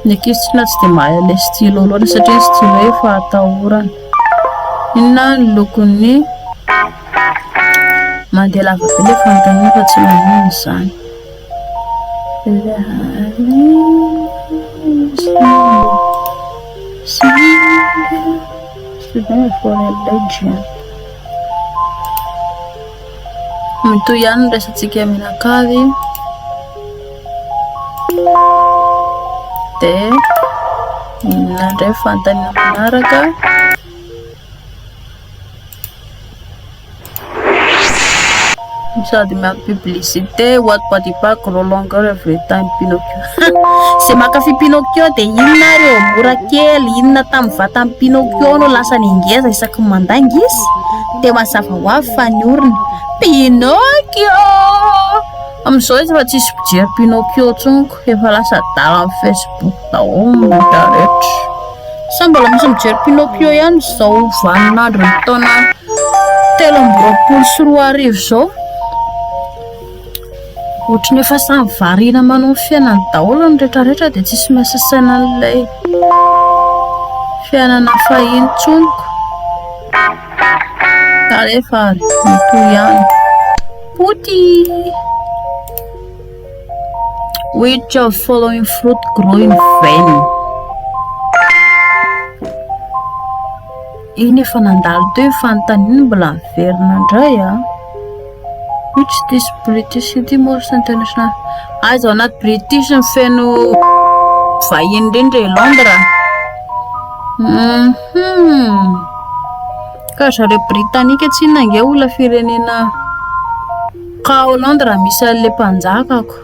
Ny ankizy tsinona tsy dia mahay ilay stylo loatra satria ny stylo efa atahorana. Inona ny lokon'ny mandeha lava be ilay fanontaniana fa tsy maninona izany. Mitohy ihany ny resatsika mianakavy. Dia inona indray ny fanontaniana manaraka? Sady miampy publicité, what body pack, grow longer every time Pinocchio. Izay mankafy Pinocchio dia inona ary eo mora kely, inona tamin'ny vatan'i Pinocchio no lasa ningeza isaky ny mandainga izy? Dia mazava ho avy fa ny orona. Pinocchio! Amin'izao izy efa tsisy mpijery Pinocchio intsony ko, efa lasa adala amin'ny Facebook daholo ny rehetra rehetra. Sa mbola misy mijery Pinocchio ihany izao vaninandron'ny taona 2023 izao? Ohatry ny efa samy variana manao ny fiainany daholo ny rehetra rehetra dia tsisy miasa saina an'ilay fiainana fahiny intsony ko. Alefa ary, mitohy ihany. Poty! Which of following fruit grow in vein? Iny efa nandalo teo io fanontaniana iny mbola miverina indray a. Which this British city most international? Aiza ao anaty British no feno vahiny indrindra e Londres? Mhm. Ka zareo Britanika tsinona ange olona firenena Ka ao Londres misy an'ilay mpanjakako.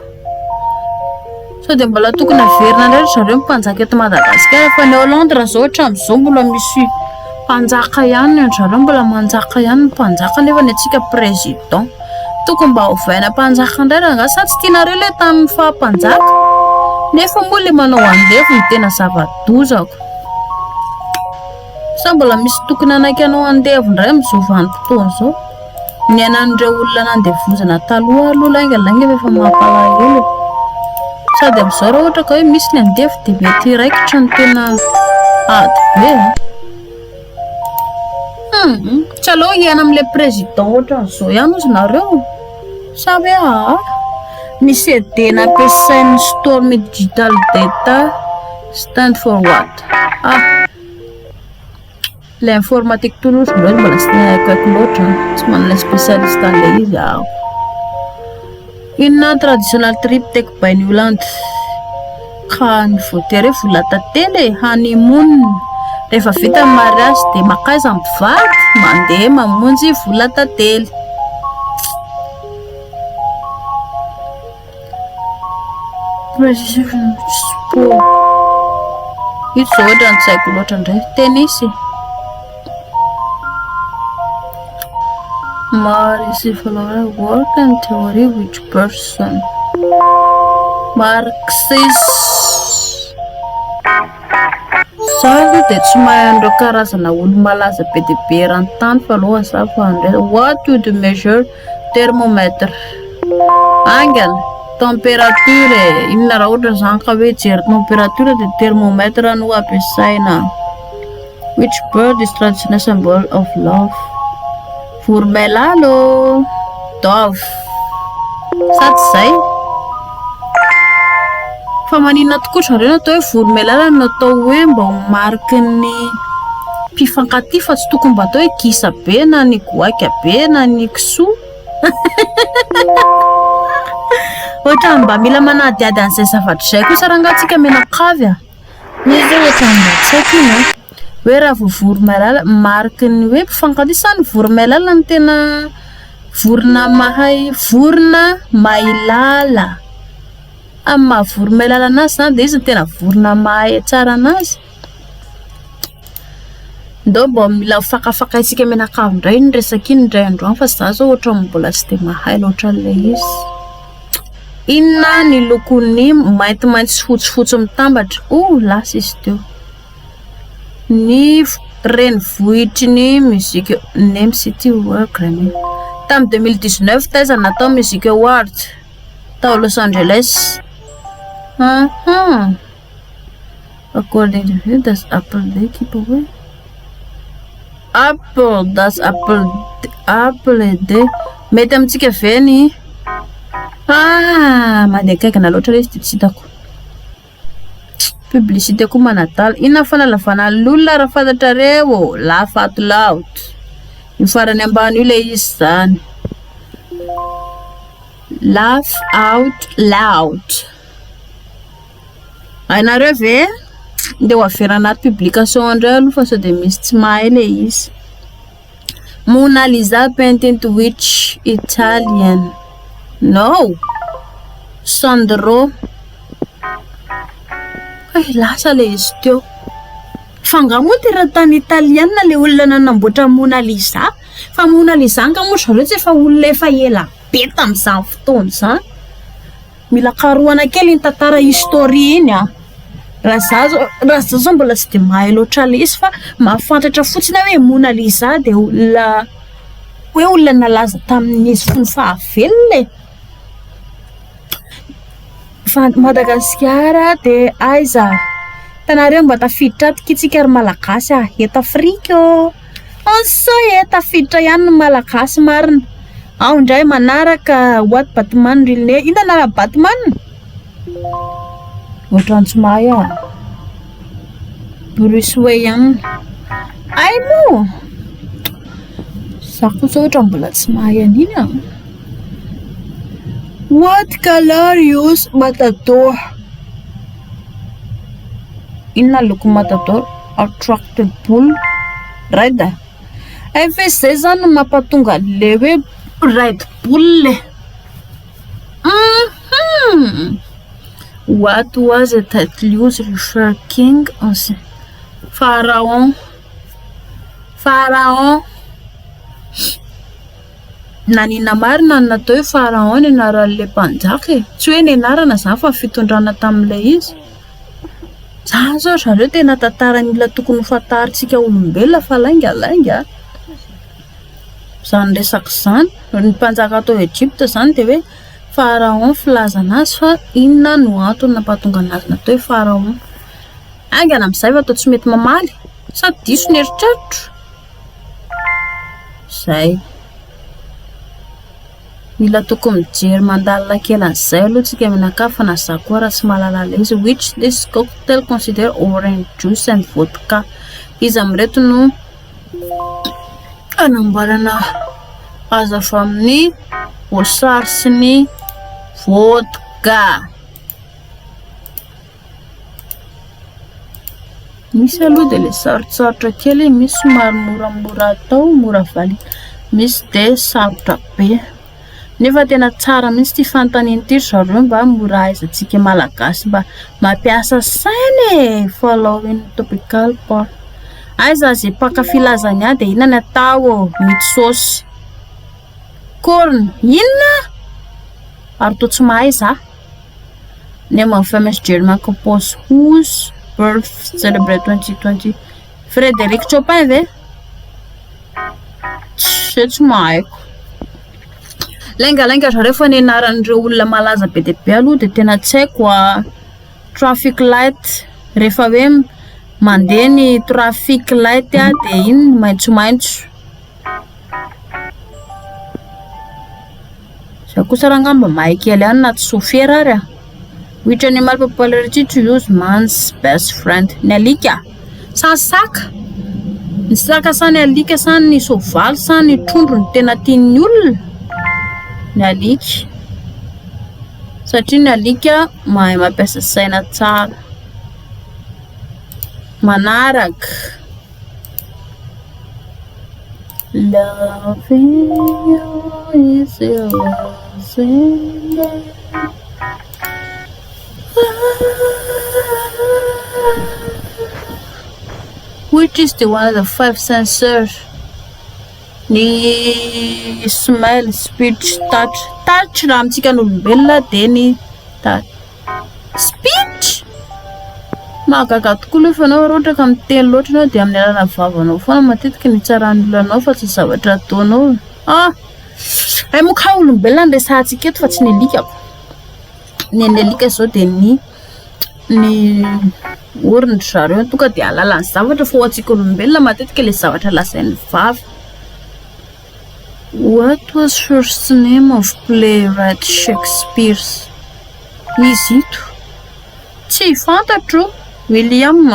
Sao dia mbola tokony averina indray ry zareo ny mpanjaka eto Madagasikara fa ny ao Londres izao hatramin'izao mbola misy mpanjaka ihany ny an-dry zareo mbola manjaka ihany ny mpanjaka nefa ny antsika président. Tokony mba ovaina mpanjaka indray rangahy sa tsy tianareo ilay tamin'ny faha mpanjaka? Nefa moa ilay manao andevo no tena zava-dozako. Sa mbola misy tokony hanaiky hanao andevo indray amin'izao vanim-potoana izao? Ny ainan'ireo olona nandevozana taloha aloha lainga lainga fa efa mampalahelo e. Sady amin'izao raha ohatra ka hoe misy ny andevo dia mety hiraikitra ny tena ady be a. Hum, tsy aleo hiaina amin'ilay président ohatran'izao ihany ozy nareo? Sa hoe aa? Ny CD nampiasain'ny Storm Digital Data stand for what? Ah. Ilay informatique toa aloha ry zareo mbola tsy tena haiko haiko loatra an. Tsy manana spécialiste an'ilay izy aho. Inona ny traditional trip take by Newland? Ka ny voatery hoe vola tantely e, honeymoon. Rehefa vita ny mariage dia makaiza ny mpivady? Mandeha mamonjy vola tantely. Sport. Ito izao ohatran'ny tsy haiko loatra indray. Tennis e. Maro sy follower work and theory which person? Marxist. Za aloha dia tsy mahay an'ireo karazana olo-malaza be dia be eran-tany fa aloha za fa handray. What would you measure thermomètre? Haingana, température e. Inona raha ohatra izany ka hoe hijery température dia thermomètre no ampiasaina. Which bird is traditional symbol of love? Voromailala. Dove. Sa tsy izay? Fa maninona tokoa zareo no atao hoe voromailala no natao hoe mba ho mariky ny mpifankatia fa tsy tokony mba atao hoe gisa be na ny goaika be na ny kisoa. Ohatran'ny mba mila manadihady an'izay zavatra izay kosa rangahy tsika mianakavy a. Izy zao ohatran'ny mba tsy haiko iny an. Hoe raha vao voromailala, mariky ny hoe mpifankatia sa ny voromailala no tena vorona mahay, vorona mailala. Amin'ny maha voromailala anazy izany dia izy no tena vorona mahay tsara anazy. Ndao mba mila fakafakaintsika mianakavy indray iny resaka iny indray andro any fa za zao ohatran'ny mbola tsy dia mahay loatra an'ilay izy. Inona ny lokon'ny maintimainty sy fotsifotsy mitambatra? Oh, lasa izy teo. Ny renivohitry ny Music Name City World Grammy. Tamin'ny 2019 taiza natao Music Awards? Tao Los Angeles. Mhm. According to who does Apple Day keep away? Apple does Apple Apple Day. Mety amintsika ve ny Ah, mandeha akaikina loatra ilay izy dia tsy hitako. Publicité koa manadala. Inona ny fanalavana ny olona raha fantatrareo? Laugh out loud. Io farany ambany io ilay izy izany. Laugh out loud. Hainareo ve? Ndeha ho averina anaty publication indray aloha fa sao dia misy tsy mahay ilay izy. Mona Lisa painted which Italian? No! Sandro. Hay, lasa ilay izy teo. Fa angaha moa teratany italiana ilay olona nanamboatra Mona Lisa? Fa Mona Lisa angaha moa zareo tsy efa olona efa ela be tamin'izany fotoana izany? Mila karohana kely iny tantara history iny an! Raha za zao, raha za zao mbola tsy dia mahay loatra ilay izy fa mahafantatra fotsiny aho hoe Mona Lisa dia olona hoe olona nalaza tamin'izy fony fahavelona e! Fa Madagasikara dia aiza? Hitanareo mba tafiditra ato ki tsika ry Malagasy a! Eto Afrika ô! Ansa e! Tafiditra ihany ny Malagasy marina. Ao indray manaraka what Batman real name. Inona anaran'i Batman? Ohatran'ny tsy mahay aho. Bruce Wayne. Hay moa! Za kosa ohatra mbola tsy mahay an'iny ah. What color use matador? Inona loko matador? Attracted bull. Red. Hay ve izay izany no mampatonga an'ilay hoe Red Bull e? Mhm! What was the title used refer king ancien? Pharaon. Pharaon. Naninona marina no natao hoe Pharaon ny anaran'ilay mpanjaka e? Tsy hoe ny anarana izany fa ny fitondrana tamin'ilay izy. Izany izao ry zareo tena tantara mila tokony ho fantarintsika olombelona fa lainga lainga a! Izany resaka izany. Ny mpanjaka tao Egypta izany dia hoe Pharaon filazana azy fa inona no antony nampahatonga an'azy natao hoe Pharaon. Haingana amin'izay fa toa tsy mety mamaly sa diso ny eritreritro? Izay. Mila tokony mijery mandalina kely an'izay aloha tsika mianakavy fa na za koa raha tsy mahalala ilay izy. Which this cocktail consider orange juice and vodka? Iza amin'ireto no anamboarana azy avy amin'ny voasary sy ny vodka? Misy aloha dia ilay sarotsarotra kely, misy somary moramora atao, mora valiana, misy dia sarotra be. Nefa tena tsara mihitsy ity fanontaniana ity ry zareo mba mora ahaizantsika malagasy mba mampiasa saina e! Following topical part. Aiza izay mpankafy lasagna dia inona no atao? Mety saosy. Corne, inona? Ary toa tsy mahay za. Name of famous German composer whose birth celebrate 2020. Frédéric Chopin ve? Tsy, tsy mahaiko. Laingalainga zareo fa ny anaran'ireo olona malaza be dia be aloha dia tena tsy haiko ah. Traffic light, rehefa hoe mandeha ny traffic light dia iny maitsomaitso. Za kosa raha angamba mahay kely ihany na tsy sofera ary ah. Which animal popularity to use man's best friend? Ny alika sa ny saka? Ny saka sa ny alika sa ny soavaly sa ny trondro no tena tian'ny olona? Ny alika. Satria ny alika mahay mampiasa saina tsara. Manaraka. Loving you is losing Which is the one of the five sensors? Ny smell, speech, touch. Touch raha amintsika ny olombelona dia ny touch. Speech! Mahagaga tokoa aloha fa ianao raha ohatra ka miteny loatra ianao dia amin'ny alalan'ny vavanao foana matetika no hitsaran'ny olona anao fa tsy ny zavatra ataonao. Ah! Hay moa ka olombelona no resahantsika eto fa tsy ny alikako. Ny an'ny alika izao dia ny ny orony ry zareo tonga dia ahalalany zavatra fa ho antsika olombelona matetika ilay zavatra lazain'ny vava. What was first name of playwright Shakespeare? Izy ito? Tsy fantatro! William?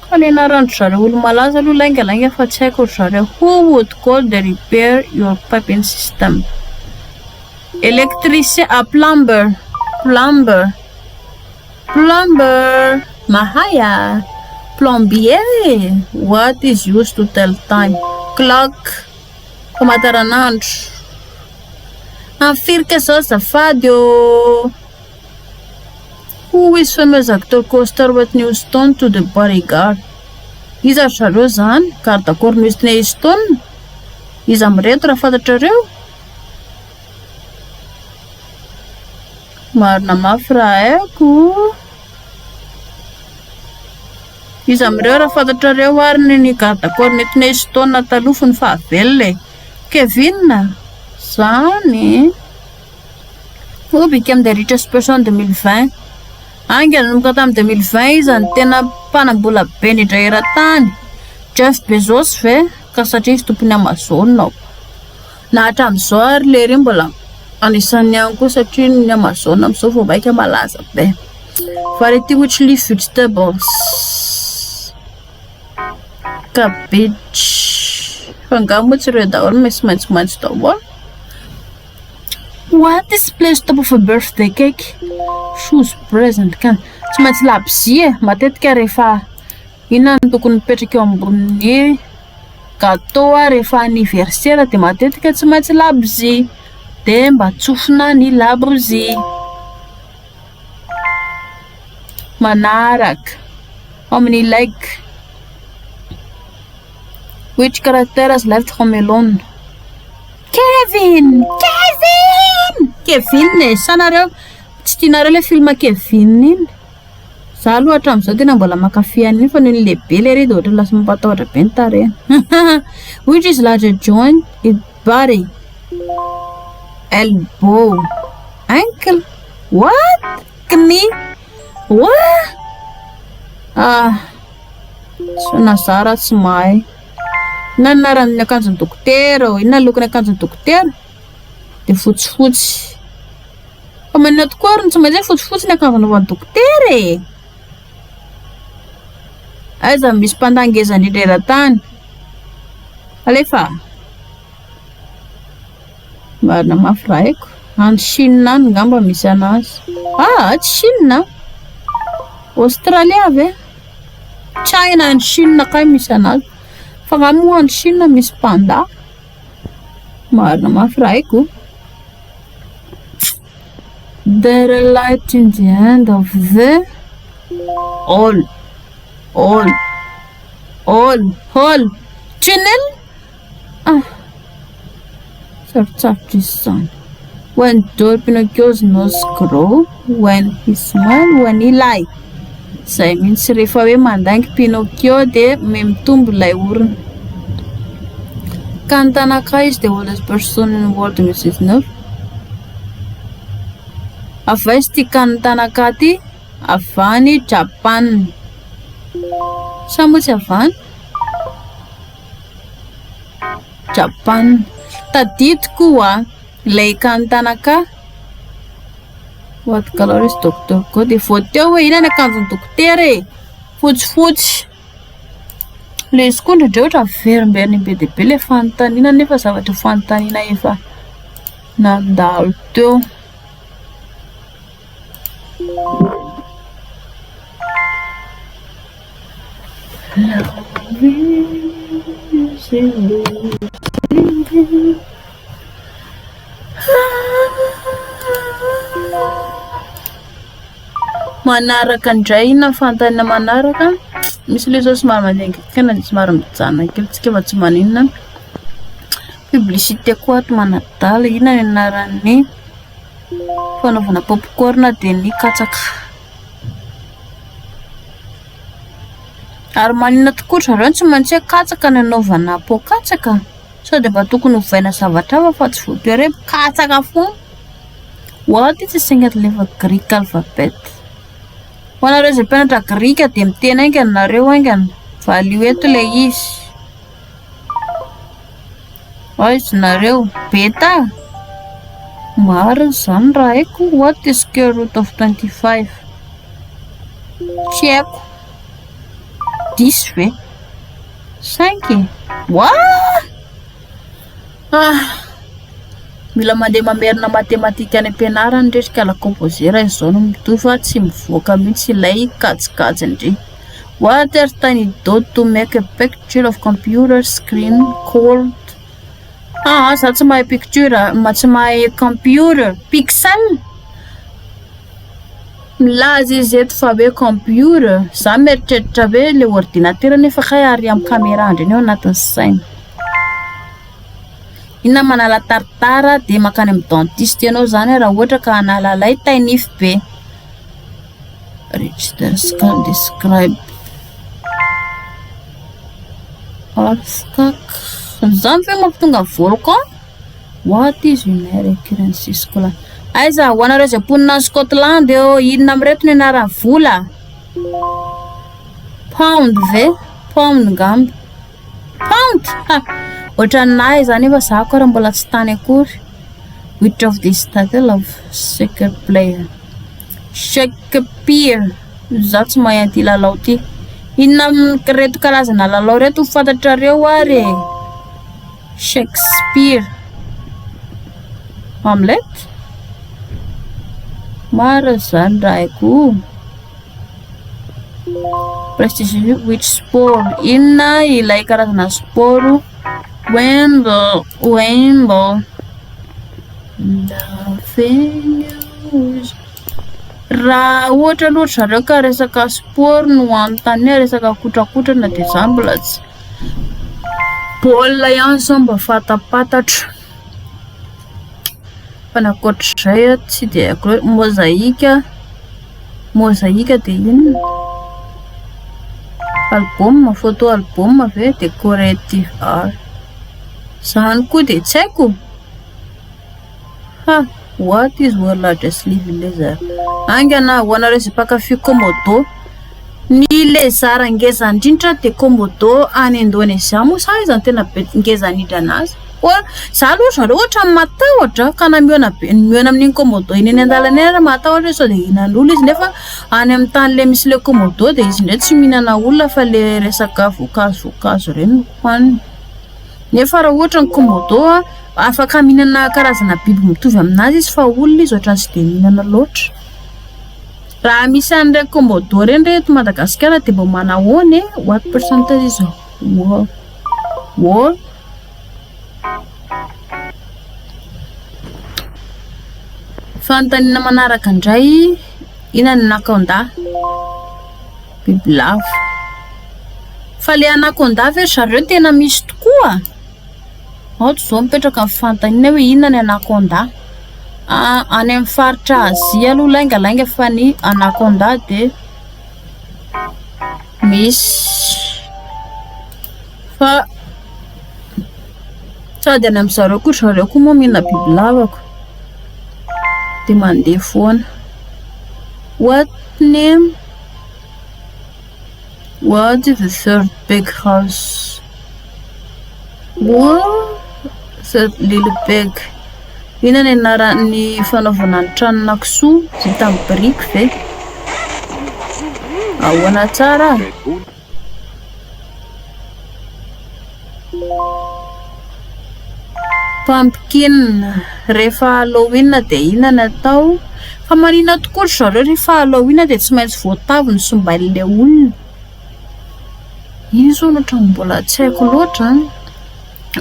Ka ny anaran-dry zareo olo-malaza aloha laingalainga fa tsy haiko ry zareo. Who would call the repair your piping system? Electricien, ah, plumber, plumber, plumber, mahay ah. Plombier e! What is used to tell time? Clock, famantaranandro. Amin'ny firy ka izao azafady ô? Who is famous actor co-star Whitney Houston to the Bodyguard? Iza ry zareo izany? Garde corps Whitney Houston? Iza amin'ireto raha fantatrareo? Marina mafy raha haiko. Iza amin'ireo raha fantatrareo ary ny garde corps Whitney Houston taloha fony fahavelona e? Kevin? Zany? Who became the richest person 2020? Haingana nanomboka tamin'ny 2020 iza no tena mpanam-bola be indrindra eran-tany? Jeff Bezos ve? Ka satria izy tompon'ny Amazon ao. Na hatramin'izao ary lery io mbola anisan'ny ihany koa satria ny Amazon amin'izao vao mainka malaza be. Variety which leaf vegetables? Cabbage. Fa angaha moa tsy ireo daholo misy maitsomaitso daholo? What is place top of a birthday cake? Shoes present can. Tsy maintsy labozia e. Matetika rehefa inona no tokony mipetraka eo ambonin'ny gâteau rehefa anniversaire dia matetika tsy maintsy labozia. Dia mba tsofina ny labozia. Manaraka. How many leg? Which character has left home alone? Kevin! Kevin! Kevin e! Sa nareo tsy tianareo ilay film Kevin iny? Za aloha hatramin'izao tena mbola mankafy an'iny fa nony lehibe ilay iry dia ohatran'ny lasa mampatahotra be ny tarehiny. Which is larger joint in body? Elbow. Ankle. What? Knee. What? Ah. Tsy na za raha tsy mahay. Inona ny anaran'ny akanjon'ny dokotera ô? Inona ny lokon'ny akanjon'ny dokotera? Dia fotsifotsy. Fa maninona tokoa ary no tsy maintsy hoe fotsifotsy ny akanjo anaovan'ny dokotera e? Aiza no misy mpanda ngeza indrindra eran-tany? Alefa! Marina mafy raha haiko. Any Chine any ngamba misy anazy. Ah, tsy Chine. Australia ve? China any Chine kay misy anazy. Fa nga moa any Chine misy panda? Marina mafy raha haiko. There light in the end of the all all all hall tunnel ah sarotsarotra izy izany when do Pinocchio's nose grow when he smile when he lie izay mihitsy rehefa hoe mandainga Pinocchio dia mitombo ilay orona Kan Tanaka is the oldest person in the world with his nerve Avy aiza ity Kan Tanaka ity? Avy any Japan. Sa moa tsy avy any? Japan. Tadidiko hoa ilay Kan Tanaka. What color is Doctor Go? Dia vao teo hoe inona ny akanjon'ny dokotera e? Fotsifotsy. Ilay izy koa indraindray ohatra miverimberina be dia be ilay fanontaniana nefa zavatra fanontaniana efa nandalo teo. Manaraka indray inona ny fanontaniana manaraka? Misy ilay izao somary manenginkina dia somary mijanona kely tsika fa tsy maninona. Publicité koa ato manadala, inona ny anaran'ny fanaovana popcorn dia ny katsaka. Ary maninona tokoa ry zareo no tsy maintsy hoe katsaka no anaovana poa-katsaka? Sao dia mba tokony hovaina zavatra hafa fa tsy voatery hoe katsaka foana. What is the second level Greek alphabet? Ho anareo izay mpianatra grika dia miteny haingana nareo haingana. Valio eto ilay izy. Aiza nareo? Beta? Marina izany raha haiko. What is square root of 25? Tsy haiko. Diso ve? Cinq e? What? Ah! Mila mandeha mamerina matematika any am-pianarana ry kala composé raha izao no mitohy fa tsy mivoaka mihitsy ilay kajikajin-dry. What are tiny dot to make a picture of computer screen called? Ah, za tsy mahay picture, tsy mahay computer. Pixel? Milaza izy eto fa hoe computer. Za mieritreritra hoe le ordinateur nefa kay ary amin'ny caméra ndreny ao anatin'ny saina. Inona manala tartare dia mankany amin'ny dentiste ianao zany raha ohatra ka hanala ilay tainify be. Richter scale describe earthquake. Izany ve mampitonga volcan? What is une currency Scotland? Aiza ho anareo izay mponina any Scotland eo, inona amin'ireto ny anaran'ny vola? Pound ve? Pound ngamba. Pound! Ha! Ohatran'ny nahy izany nefa za koa raha mbola tsy tany akory. Which of these title of soccer player? Shakespeare. Za tsy mahay an'ity lalao ity. Inona amin'ireto karazana lalao ireto no fantatrareo ary e? Shakespeare. Hamlet? Maro izany raha haiko. Prestige which sport? Inona ilay karazana sport? Wemble, Wemble. Raha ohatra aloha ry zareo ka resaka sport no anontaniana, resaka kotrakotrana dia za mbola tsy baolina ihany izao mba fantapantatro. Fa ny ankoatr'izay tsy dia haiko loatra. Mozaika, mozaika dia inona? Album, photo album ve? Decorative art. Izany koa dia tsy haiko. Ha! What is world largest living lizard? Haingana ho anareo izay mpankafy Komodo. Ny lézard ngeza indrindra dia Komodo any Indonezia moa sa aiza no tena be ngeza indrindra anazy? Koa za aloha zareo ohatran'ny matahotra ka na mihaona be mihaona amin'iny Komodo iny eny an-dalana eny ary matahotra hoe sao dia hihinana olona izy nefa any amin'ny tany le misy le Komodo dia izy indray tsy mihinana olona fa le resaka voankazo voankazo ireny no hohaniny. Nefa raha ohatra ny Komodo afaka mihinana karazana biby mitovy aminazy izy fa olona izy ohatran'ny tsy dia mihinana loatra. Raha misy an'ireny Komodo ireny re eto Madagasikara dia mba manahoana e? What percentage is war? Fanontaniana manaraka indray, inona ny anaconda? Bibilava. Fa le anaconda ve ry zareo tena misy tokoa? Aoka izao mipetraka ny fanontaniana hoe inona ny anaconda? Any amin'ny faritra Azia aloha laingalainga fa ny anaconda dia misy fa sady any amin'izareo koa ry zareo koa moa mihinana bibilava ko dia mandeha foana. What name? What is the third big house? What third little pig? Inona ny anaran'ny fanaovana ny tranona kisoa vita amin'ny biriky ve? Ahoana tsara? Pumpkin, rehefa Halloween dia inona no atao? Fa maninona tokoa ry zareo rehefa Halloween dia tsy maintsy voatavo no simbain'ilay olona? Io izao no ohatran'ny mbola tsy haiko loatra an.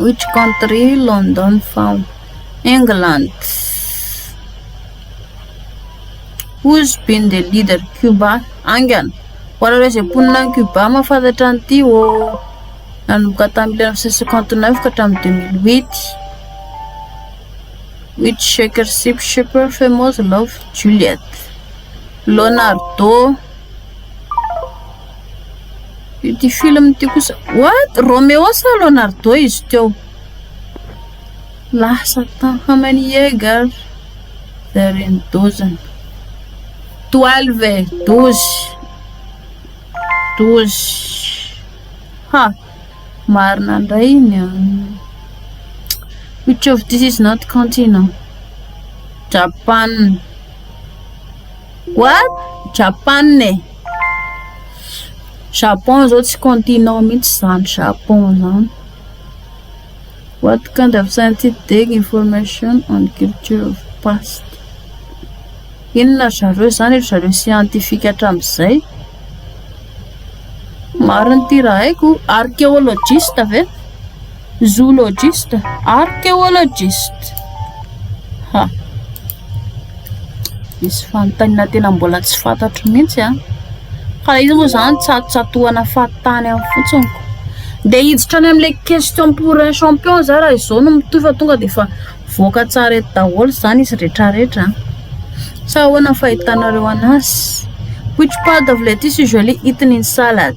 Which country London found? England. Who's been the leader Cuba? Haingana. Ho anareo izay mponina any Cuba mahafantatra an'ity ô. Nanomboka tamin'ny 1959 ka hatramin'ny 2008. Which Shakespeare Shipper famous love Juliet? Leonardo. Ity film ity kosa. What? Romeo sa Leonardo izy teo? Lasa tany. How many years? There in dozen. 12 12 12 Ha! Marina indray iny an. Which of this is not continent? Japan. What? Japan e. Japon zao tsy continent mihitsy zany Japon zany. What kind of scientific dig information on culture of past? Inona ry zareo zany ry zareo scientifique hatramin'izay? Marina ity raha haiko. Archéologiste ve? Zoologiste? Archéologiste. Ha. Misy fanontaniana tena mbola tsy fantatro mihitsy an. Fa izy moa izany tsatotsatohana fahatany any fotsiny ko. Dia hiditra any amin'ilay question pour un champion za raha izao no mitohy fa tonga dia efa voaka tsara eto daholo izany izy rehetrarehetra. Sa ahoana ny fahitanareo anazy? Which part of lettuce usually eaten in salad?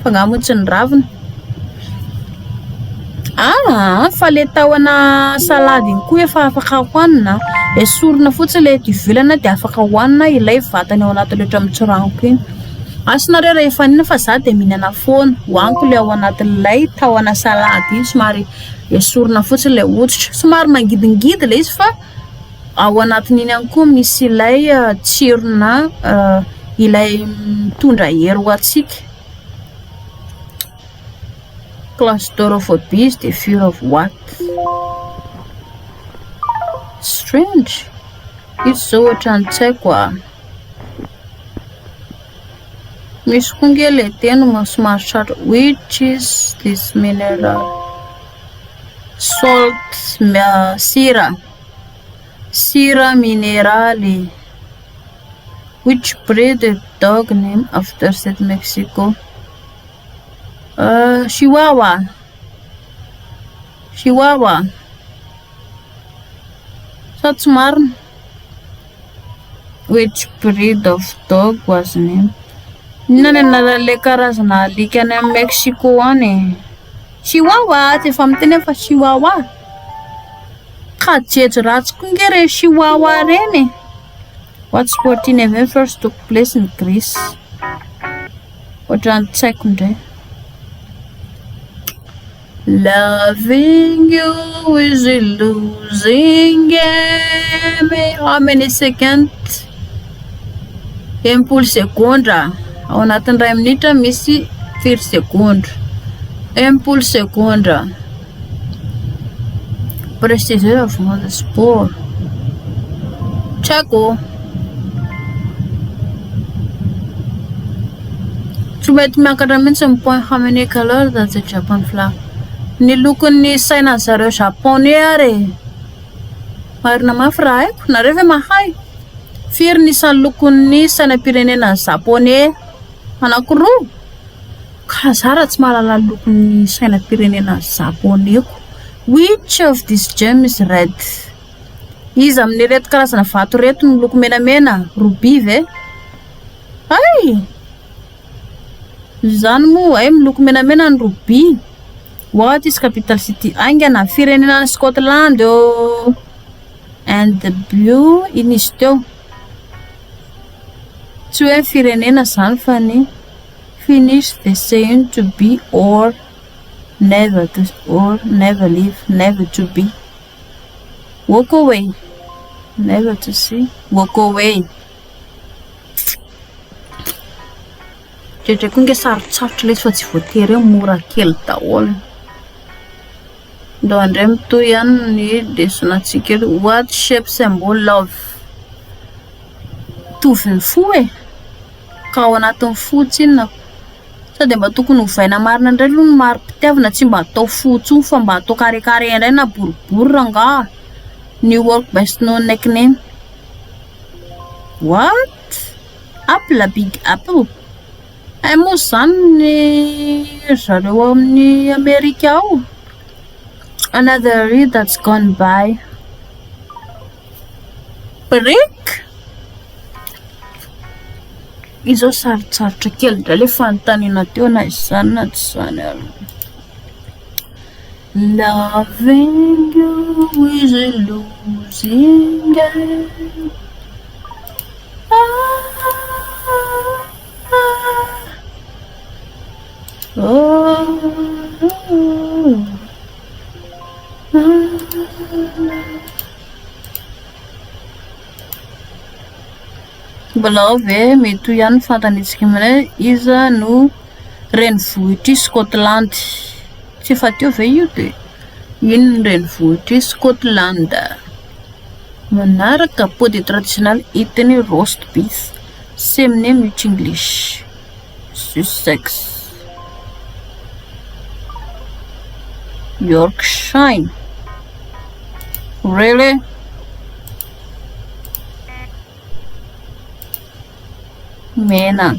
Fa angaha moa tsy ny ravina? Ah, fa le tahona salady iny koa efa afaka hohanina. Esorina fotsiny ilay eto ivelany dia afaka hohanina ilay vatany ao anatin'ilay ohatran'ny mitsirangoka iny. Asa nareo rehefa anina fa za dia mihinana foana. Hohaniko ilay ao anatin'ilay tahona salady iny somary esorina fotsiny ilay hoditra. Somary mangidingidy ilay izy fa ao anatin'iny ihany koa misy ilay tsirona ilay mitondra hery ho antsika. Claustrophobia is the fear of what? Strange. Izy izao ohatran'ny tsy haiko ah. Misy koa nge ilay teny somary sarotra. Which is this mineral? Salt, sira. Sira mineraly. Which breed of dog name after state Mexico? Chihuahua. Chihuahua. Sa tsy marina? Which breed of dog was named? Inona ny anaran'ilay karazana alika any amin'ny Mexico any e? Chihuahua, tsy efa miteny aho fa chihuahua. Ka jejo ratsy koa nge ireny chihuahua ireny e. What sporting event first took place in Greece? Ohatran'ny tsy haiko indray. Loving you is a losing game. How many seconds? 60 segondra. Ao anatin'ny iray minitra misy firy segondra? 60 segondra. Préciser avant le sport. Tsy haiko. Tsy mety miakatra mihitsy ny point how many colors does the Japan flag? Ny lokon'ny sainan'ny zareo japonais ary e. Marina mafy raha haiko. Nareo ve mahay? Firy ny isan'ny lokon'ny sainam-pirenena japonais? Anankiroa? Ka za raha tsy mahalala ny lokon'ny sainam-pirenena japonais ko. Which of these gem is red? Iza amin'ireto karazana vato ireto no miloko menamena? Rubis ve? Hay! Izany moa hay miloko menamena ny rubis. What is capital city? Haingana, firenena any Scotland ô. And the blue, ino izy teo? Tsy hoe firenena izany fa ny finish the saying to be or never to or never live, never to be. Walk away, never to see, walk away. Indraindray koa nge sarotsarotra ilay izy fa tsy voatery hoe mora kely daholo. Ndao indray mitohy ihany ny lesonantsika eto. What shape symbol love? Mitovy ny fo e! Ka ao anatin'ny fo tsinona. Sao dia mba tokony hovaina marina indray aloha ny mari-pitiavana tsy mba atao fo intsony fa mba atao carré carré indray na boribory rangaha. New York best known nickname. What? Apple big apple. Hay moa izany ny ry zareo ao amin'ny Amerika ao. Another year that's gone by. Break. Izao sarotsarotra kely indray ilay fanontaniana teo na izany na tsy izany ary. Loving you is a losing game. Ah, ah, oh, oh, ah. Mbola ao ve mety ho ihany ny fantanitsika hoe iza no renivohitr'i Scotland? Tsy efa teo ve io dia ino ny renivohitr'i Scotland? Manaraka pot de traditionnel eaten roast beef, same name with English, Sussex. Yorkshire. Really? Mena.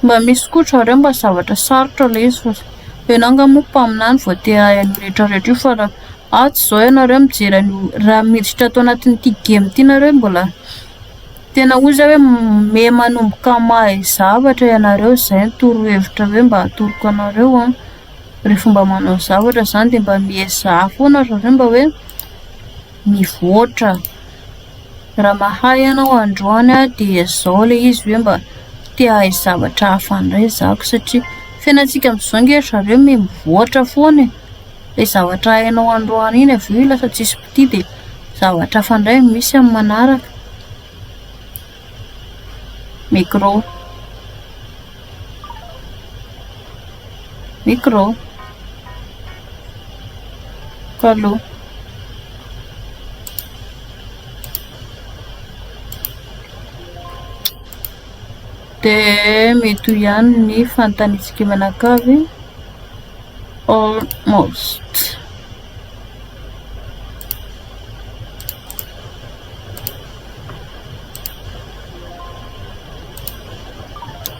Mba misy koa zareo mba zavatra sarotra ilay izy fa ianao angaha moa mpaminany vao te hahay an'io rehetrarehetra io fa raha ato izao ianareo mijery an'io raha miditra ato anatin'ity game ity nareo mbola tena hoy za hoe miha manomboka mahay zavatra ianareo izay no torohevitra hoe mba atoroko anareo an. Rehefa mba manao zavatra izany dia mba miezaha foana ry zareo mba hoe mivoatra. Raha mahay ianao androany dia izao ilay izy hoe mba te hahay zavatra hafa indray zako satria fiainantsika amin'izao ange ry zareo miha mivoatra foana e. Ilay zavatra hainao androany iny avy eo lasa tsisy mpitia dia zavatra hafa indray no misy amin'ny manaraka. Micro. Micro. Kalo. Dia mety ho ihany ny fanontaniantsika mianakavy. Almost.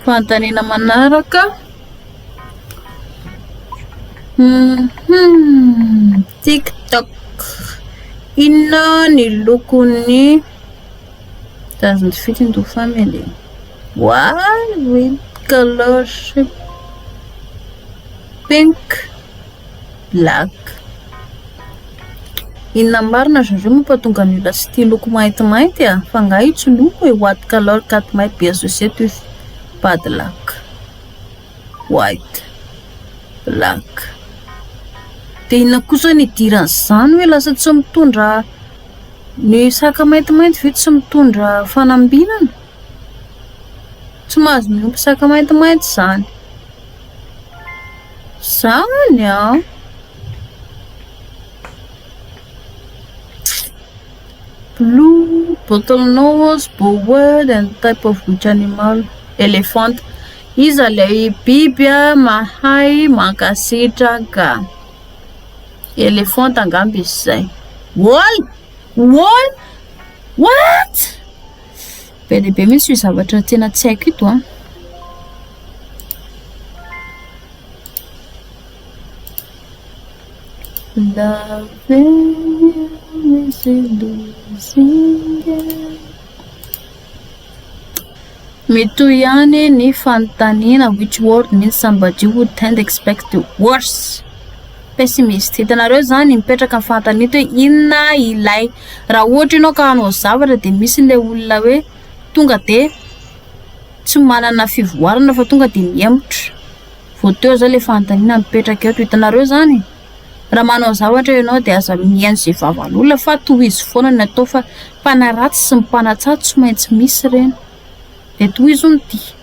Fanontaniana manaraka. TikTok. Inona ny lokon'ny doesn't fit into family? What with color shape? Pink, black. Inona marina ry zareo mampatonga ny olona tsy tia loko maintimainty a? Fa angaha io tsy loko e? What color cat might be associated with bad luck? White, black. Dia inona kosa ny idiran'izany hoe lasa tsy mitondra ny saka maintimainty ve tsy mitondra fanambinana? Tsy mahazo miompy saka maintimainty izany. Izany an! Blue, bottle nose, bowed and type of which animal? Elephant. Iza ilay biby mahay mankasitraka? Elephant angamba izy izay. Wall! Wall! What? Be dia be mihitsy io zavatra tena tsy haiko ito an. Loving you is a losing game. Mitohy ihany ny fanontaniana which word means somebody who tend expect the worst? Pessimist. Hitanareo izany mipetraka ny fanontaniana hoe inona ilay raha ohatra ianao ka hanao zavatra dia misy ilay olona hoe tonga dia tsy manana fivoarana fa tonga dia mihemotra. Vao teo izao ilay fanontaniana mipetraka eto. Hitanareo izany? Raha manao zavatra ianao dia aza mihaino izay vavan'olona fa tohizo foana ny atao fa mpanaratsy sy ny mpanatsatso tsy maintsy misy ireny. Dia tohizo ny dia.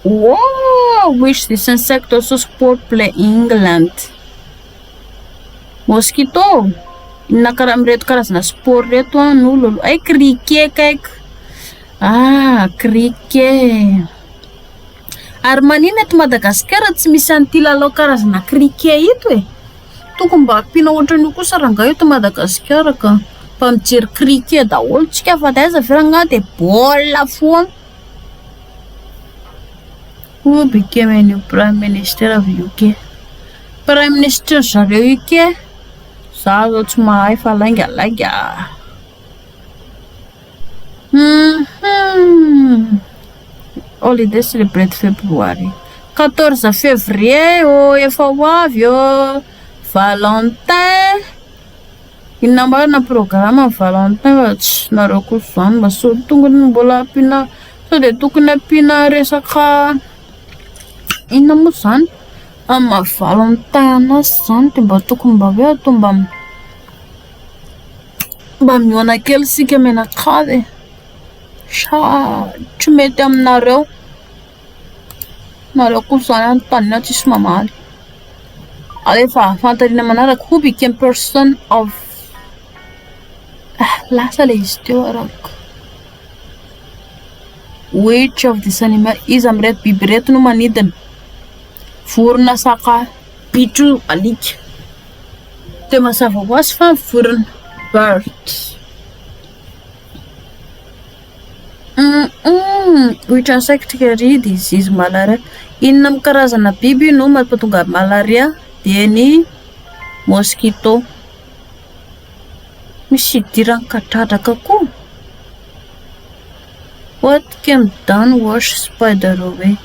Wow! Wish this insect also sport play England. Mosquito! Inona kara amin'ireto karazana sport ireto an no lolo. Hay criquet kaiky. Ah, criquet. Ary maninona eto Madagasikara tsy misy an'ity lalao karazana criquet ito e? Tokony mba ampiana ohatran'io kosa rangahy eto Madagasikara ka. Mba mijery criquet daholo tsika fa aiza ve rangahy dia baolina foana. Who became a new prime minister of UK? Prime minister zareo UK? Za zao tsy mahay fa laingalainga. Holiday celebrate February. 14 février ô, efa ho avy ô. Valentin. Inona marina programme Valentin fa tsy nareo kosa izany mba sao tokony mbola ampiana sao dia tokony ampiana resaka inona moa izany amin'ny maha Valentin anazy izany dia mba tokony mba hoe atao mba mba mihaona kely isika mianakavy e. Sa tsy mety aminareo? Nareo kosa izany anontaniana tsisy mamaly. Alefa fanontaniana manaraka who became person of. Ah, lasa ilay izy teo arako. Which of these animal, iza amin'ireto biby ireto no manidina? Vorona, saka, bitro, alika. Dia mazava ho azy fa ny vorona. Bird. Which insect carry disease malaria? Inona amin'ny karazana biby no mampatonga malaria? Dia ny mosquito. Misy idiran'ny kadradraka koa. What can done wash spider away?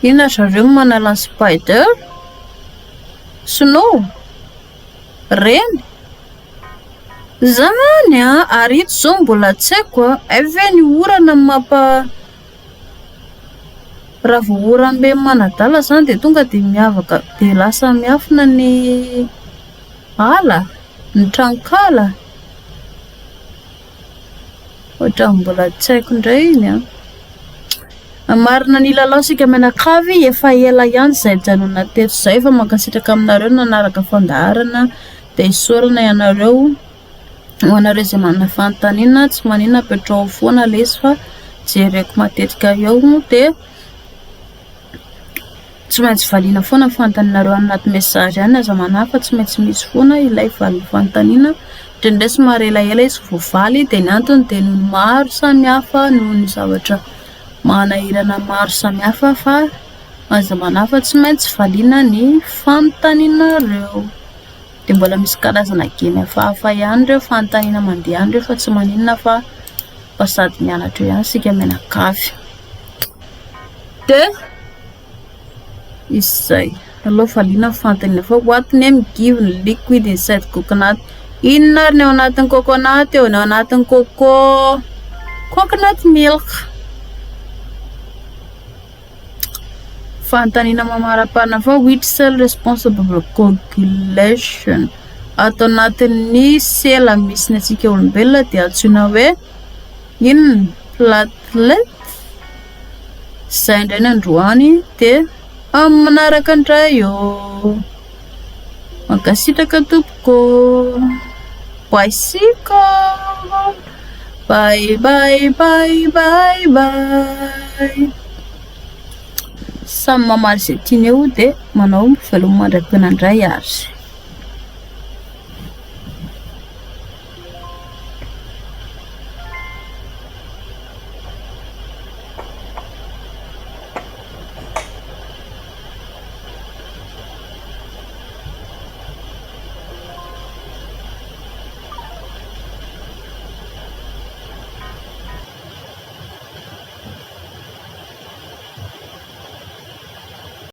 Inona ry zareo no manala ny spider? Snow? Reny? Zany an! Ary ito izao mbola tsy haiko an! Hay ve ny orana no mampa... Raha vao oram-be manadala izany dia tonga dia miavaka dia lasa miafina ny ala, ny tranonkala. Ohatran'ny mbola tsy haiko indray iny an. Marina ny lalao isika mianakavy, efa ela ihany izay nijanona teto izay fa mankasitraka aminareo nanaraka fandaharana dia isaorana ianareo. Ho anareo izay manana fanontaniana tsy maninona apetraho foana ilay izy fa jereko matetika eo dia tsy maintsy valiana foana ny fanontanianareo any anaty message any, aza manahy fa tsy maintsy misy foana ilay valin'ny fanontaniana. Indraindray somary elaela izy vao voavaly dia ny antony dia noho ny maro samihafa, noho ny zavatra manahirana maro samihafa fa aza manahy fa tsy maintsy valiana ny fanontanianareo. Dia mbola misy karazana game hafahafa ihany ireo fanontaniana mandeha any ireo fa tsy maninona fa mba sady mianatra eo ihany isika mianakavy. Dia izay. Aleo valiana ny fanontaniana fa what name give ny liquid inside coconut? Inona ary ny ao anatin'ny coconut eo? Ny ao anatin'ny coco coconut milk. Fanontaniana mamaraparana fa which cell responsible for coagulation? Ato anatin'ny sela misy ny antsika olombelona dia antsoina hoe inona? Platelet? Izay indray ny androany dia amin'ny manaraka indray ô. Mankasitraka tompoko. Bicycle. Bye bye bye bye bye. Samy mamaly izay tiany eo dia manao veloma mandra-pihaona indray ary.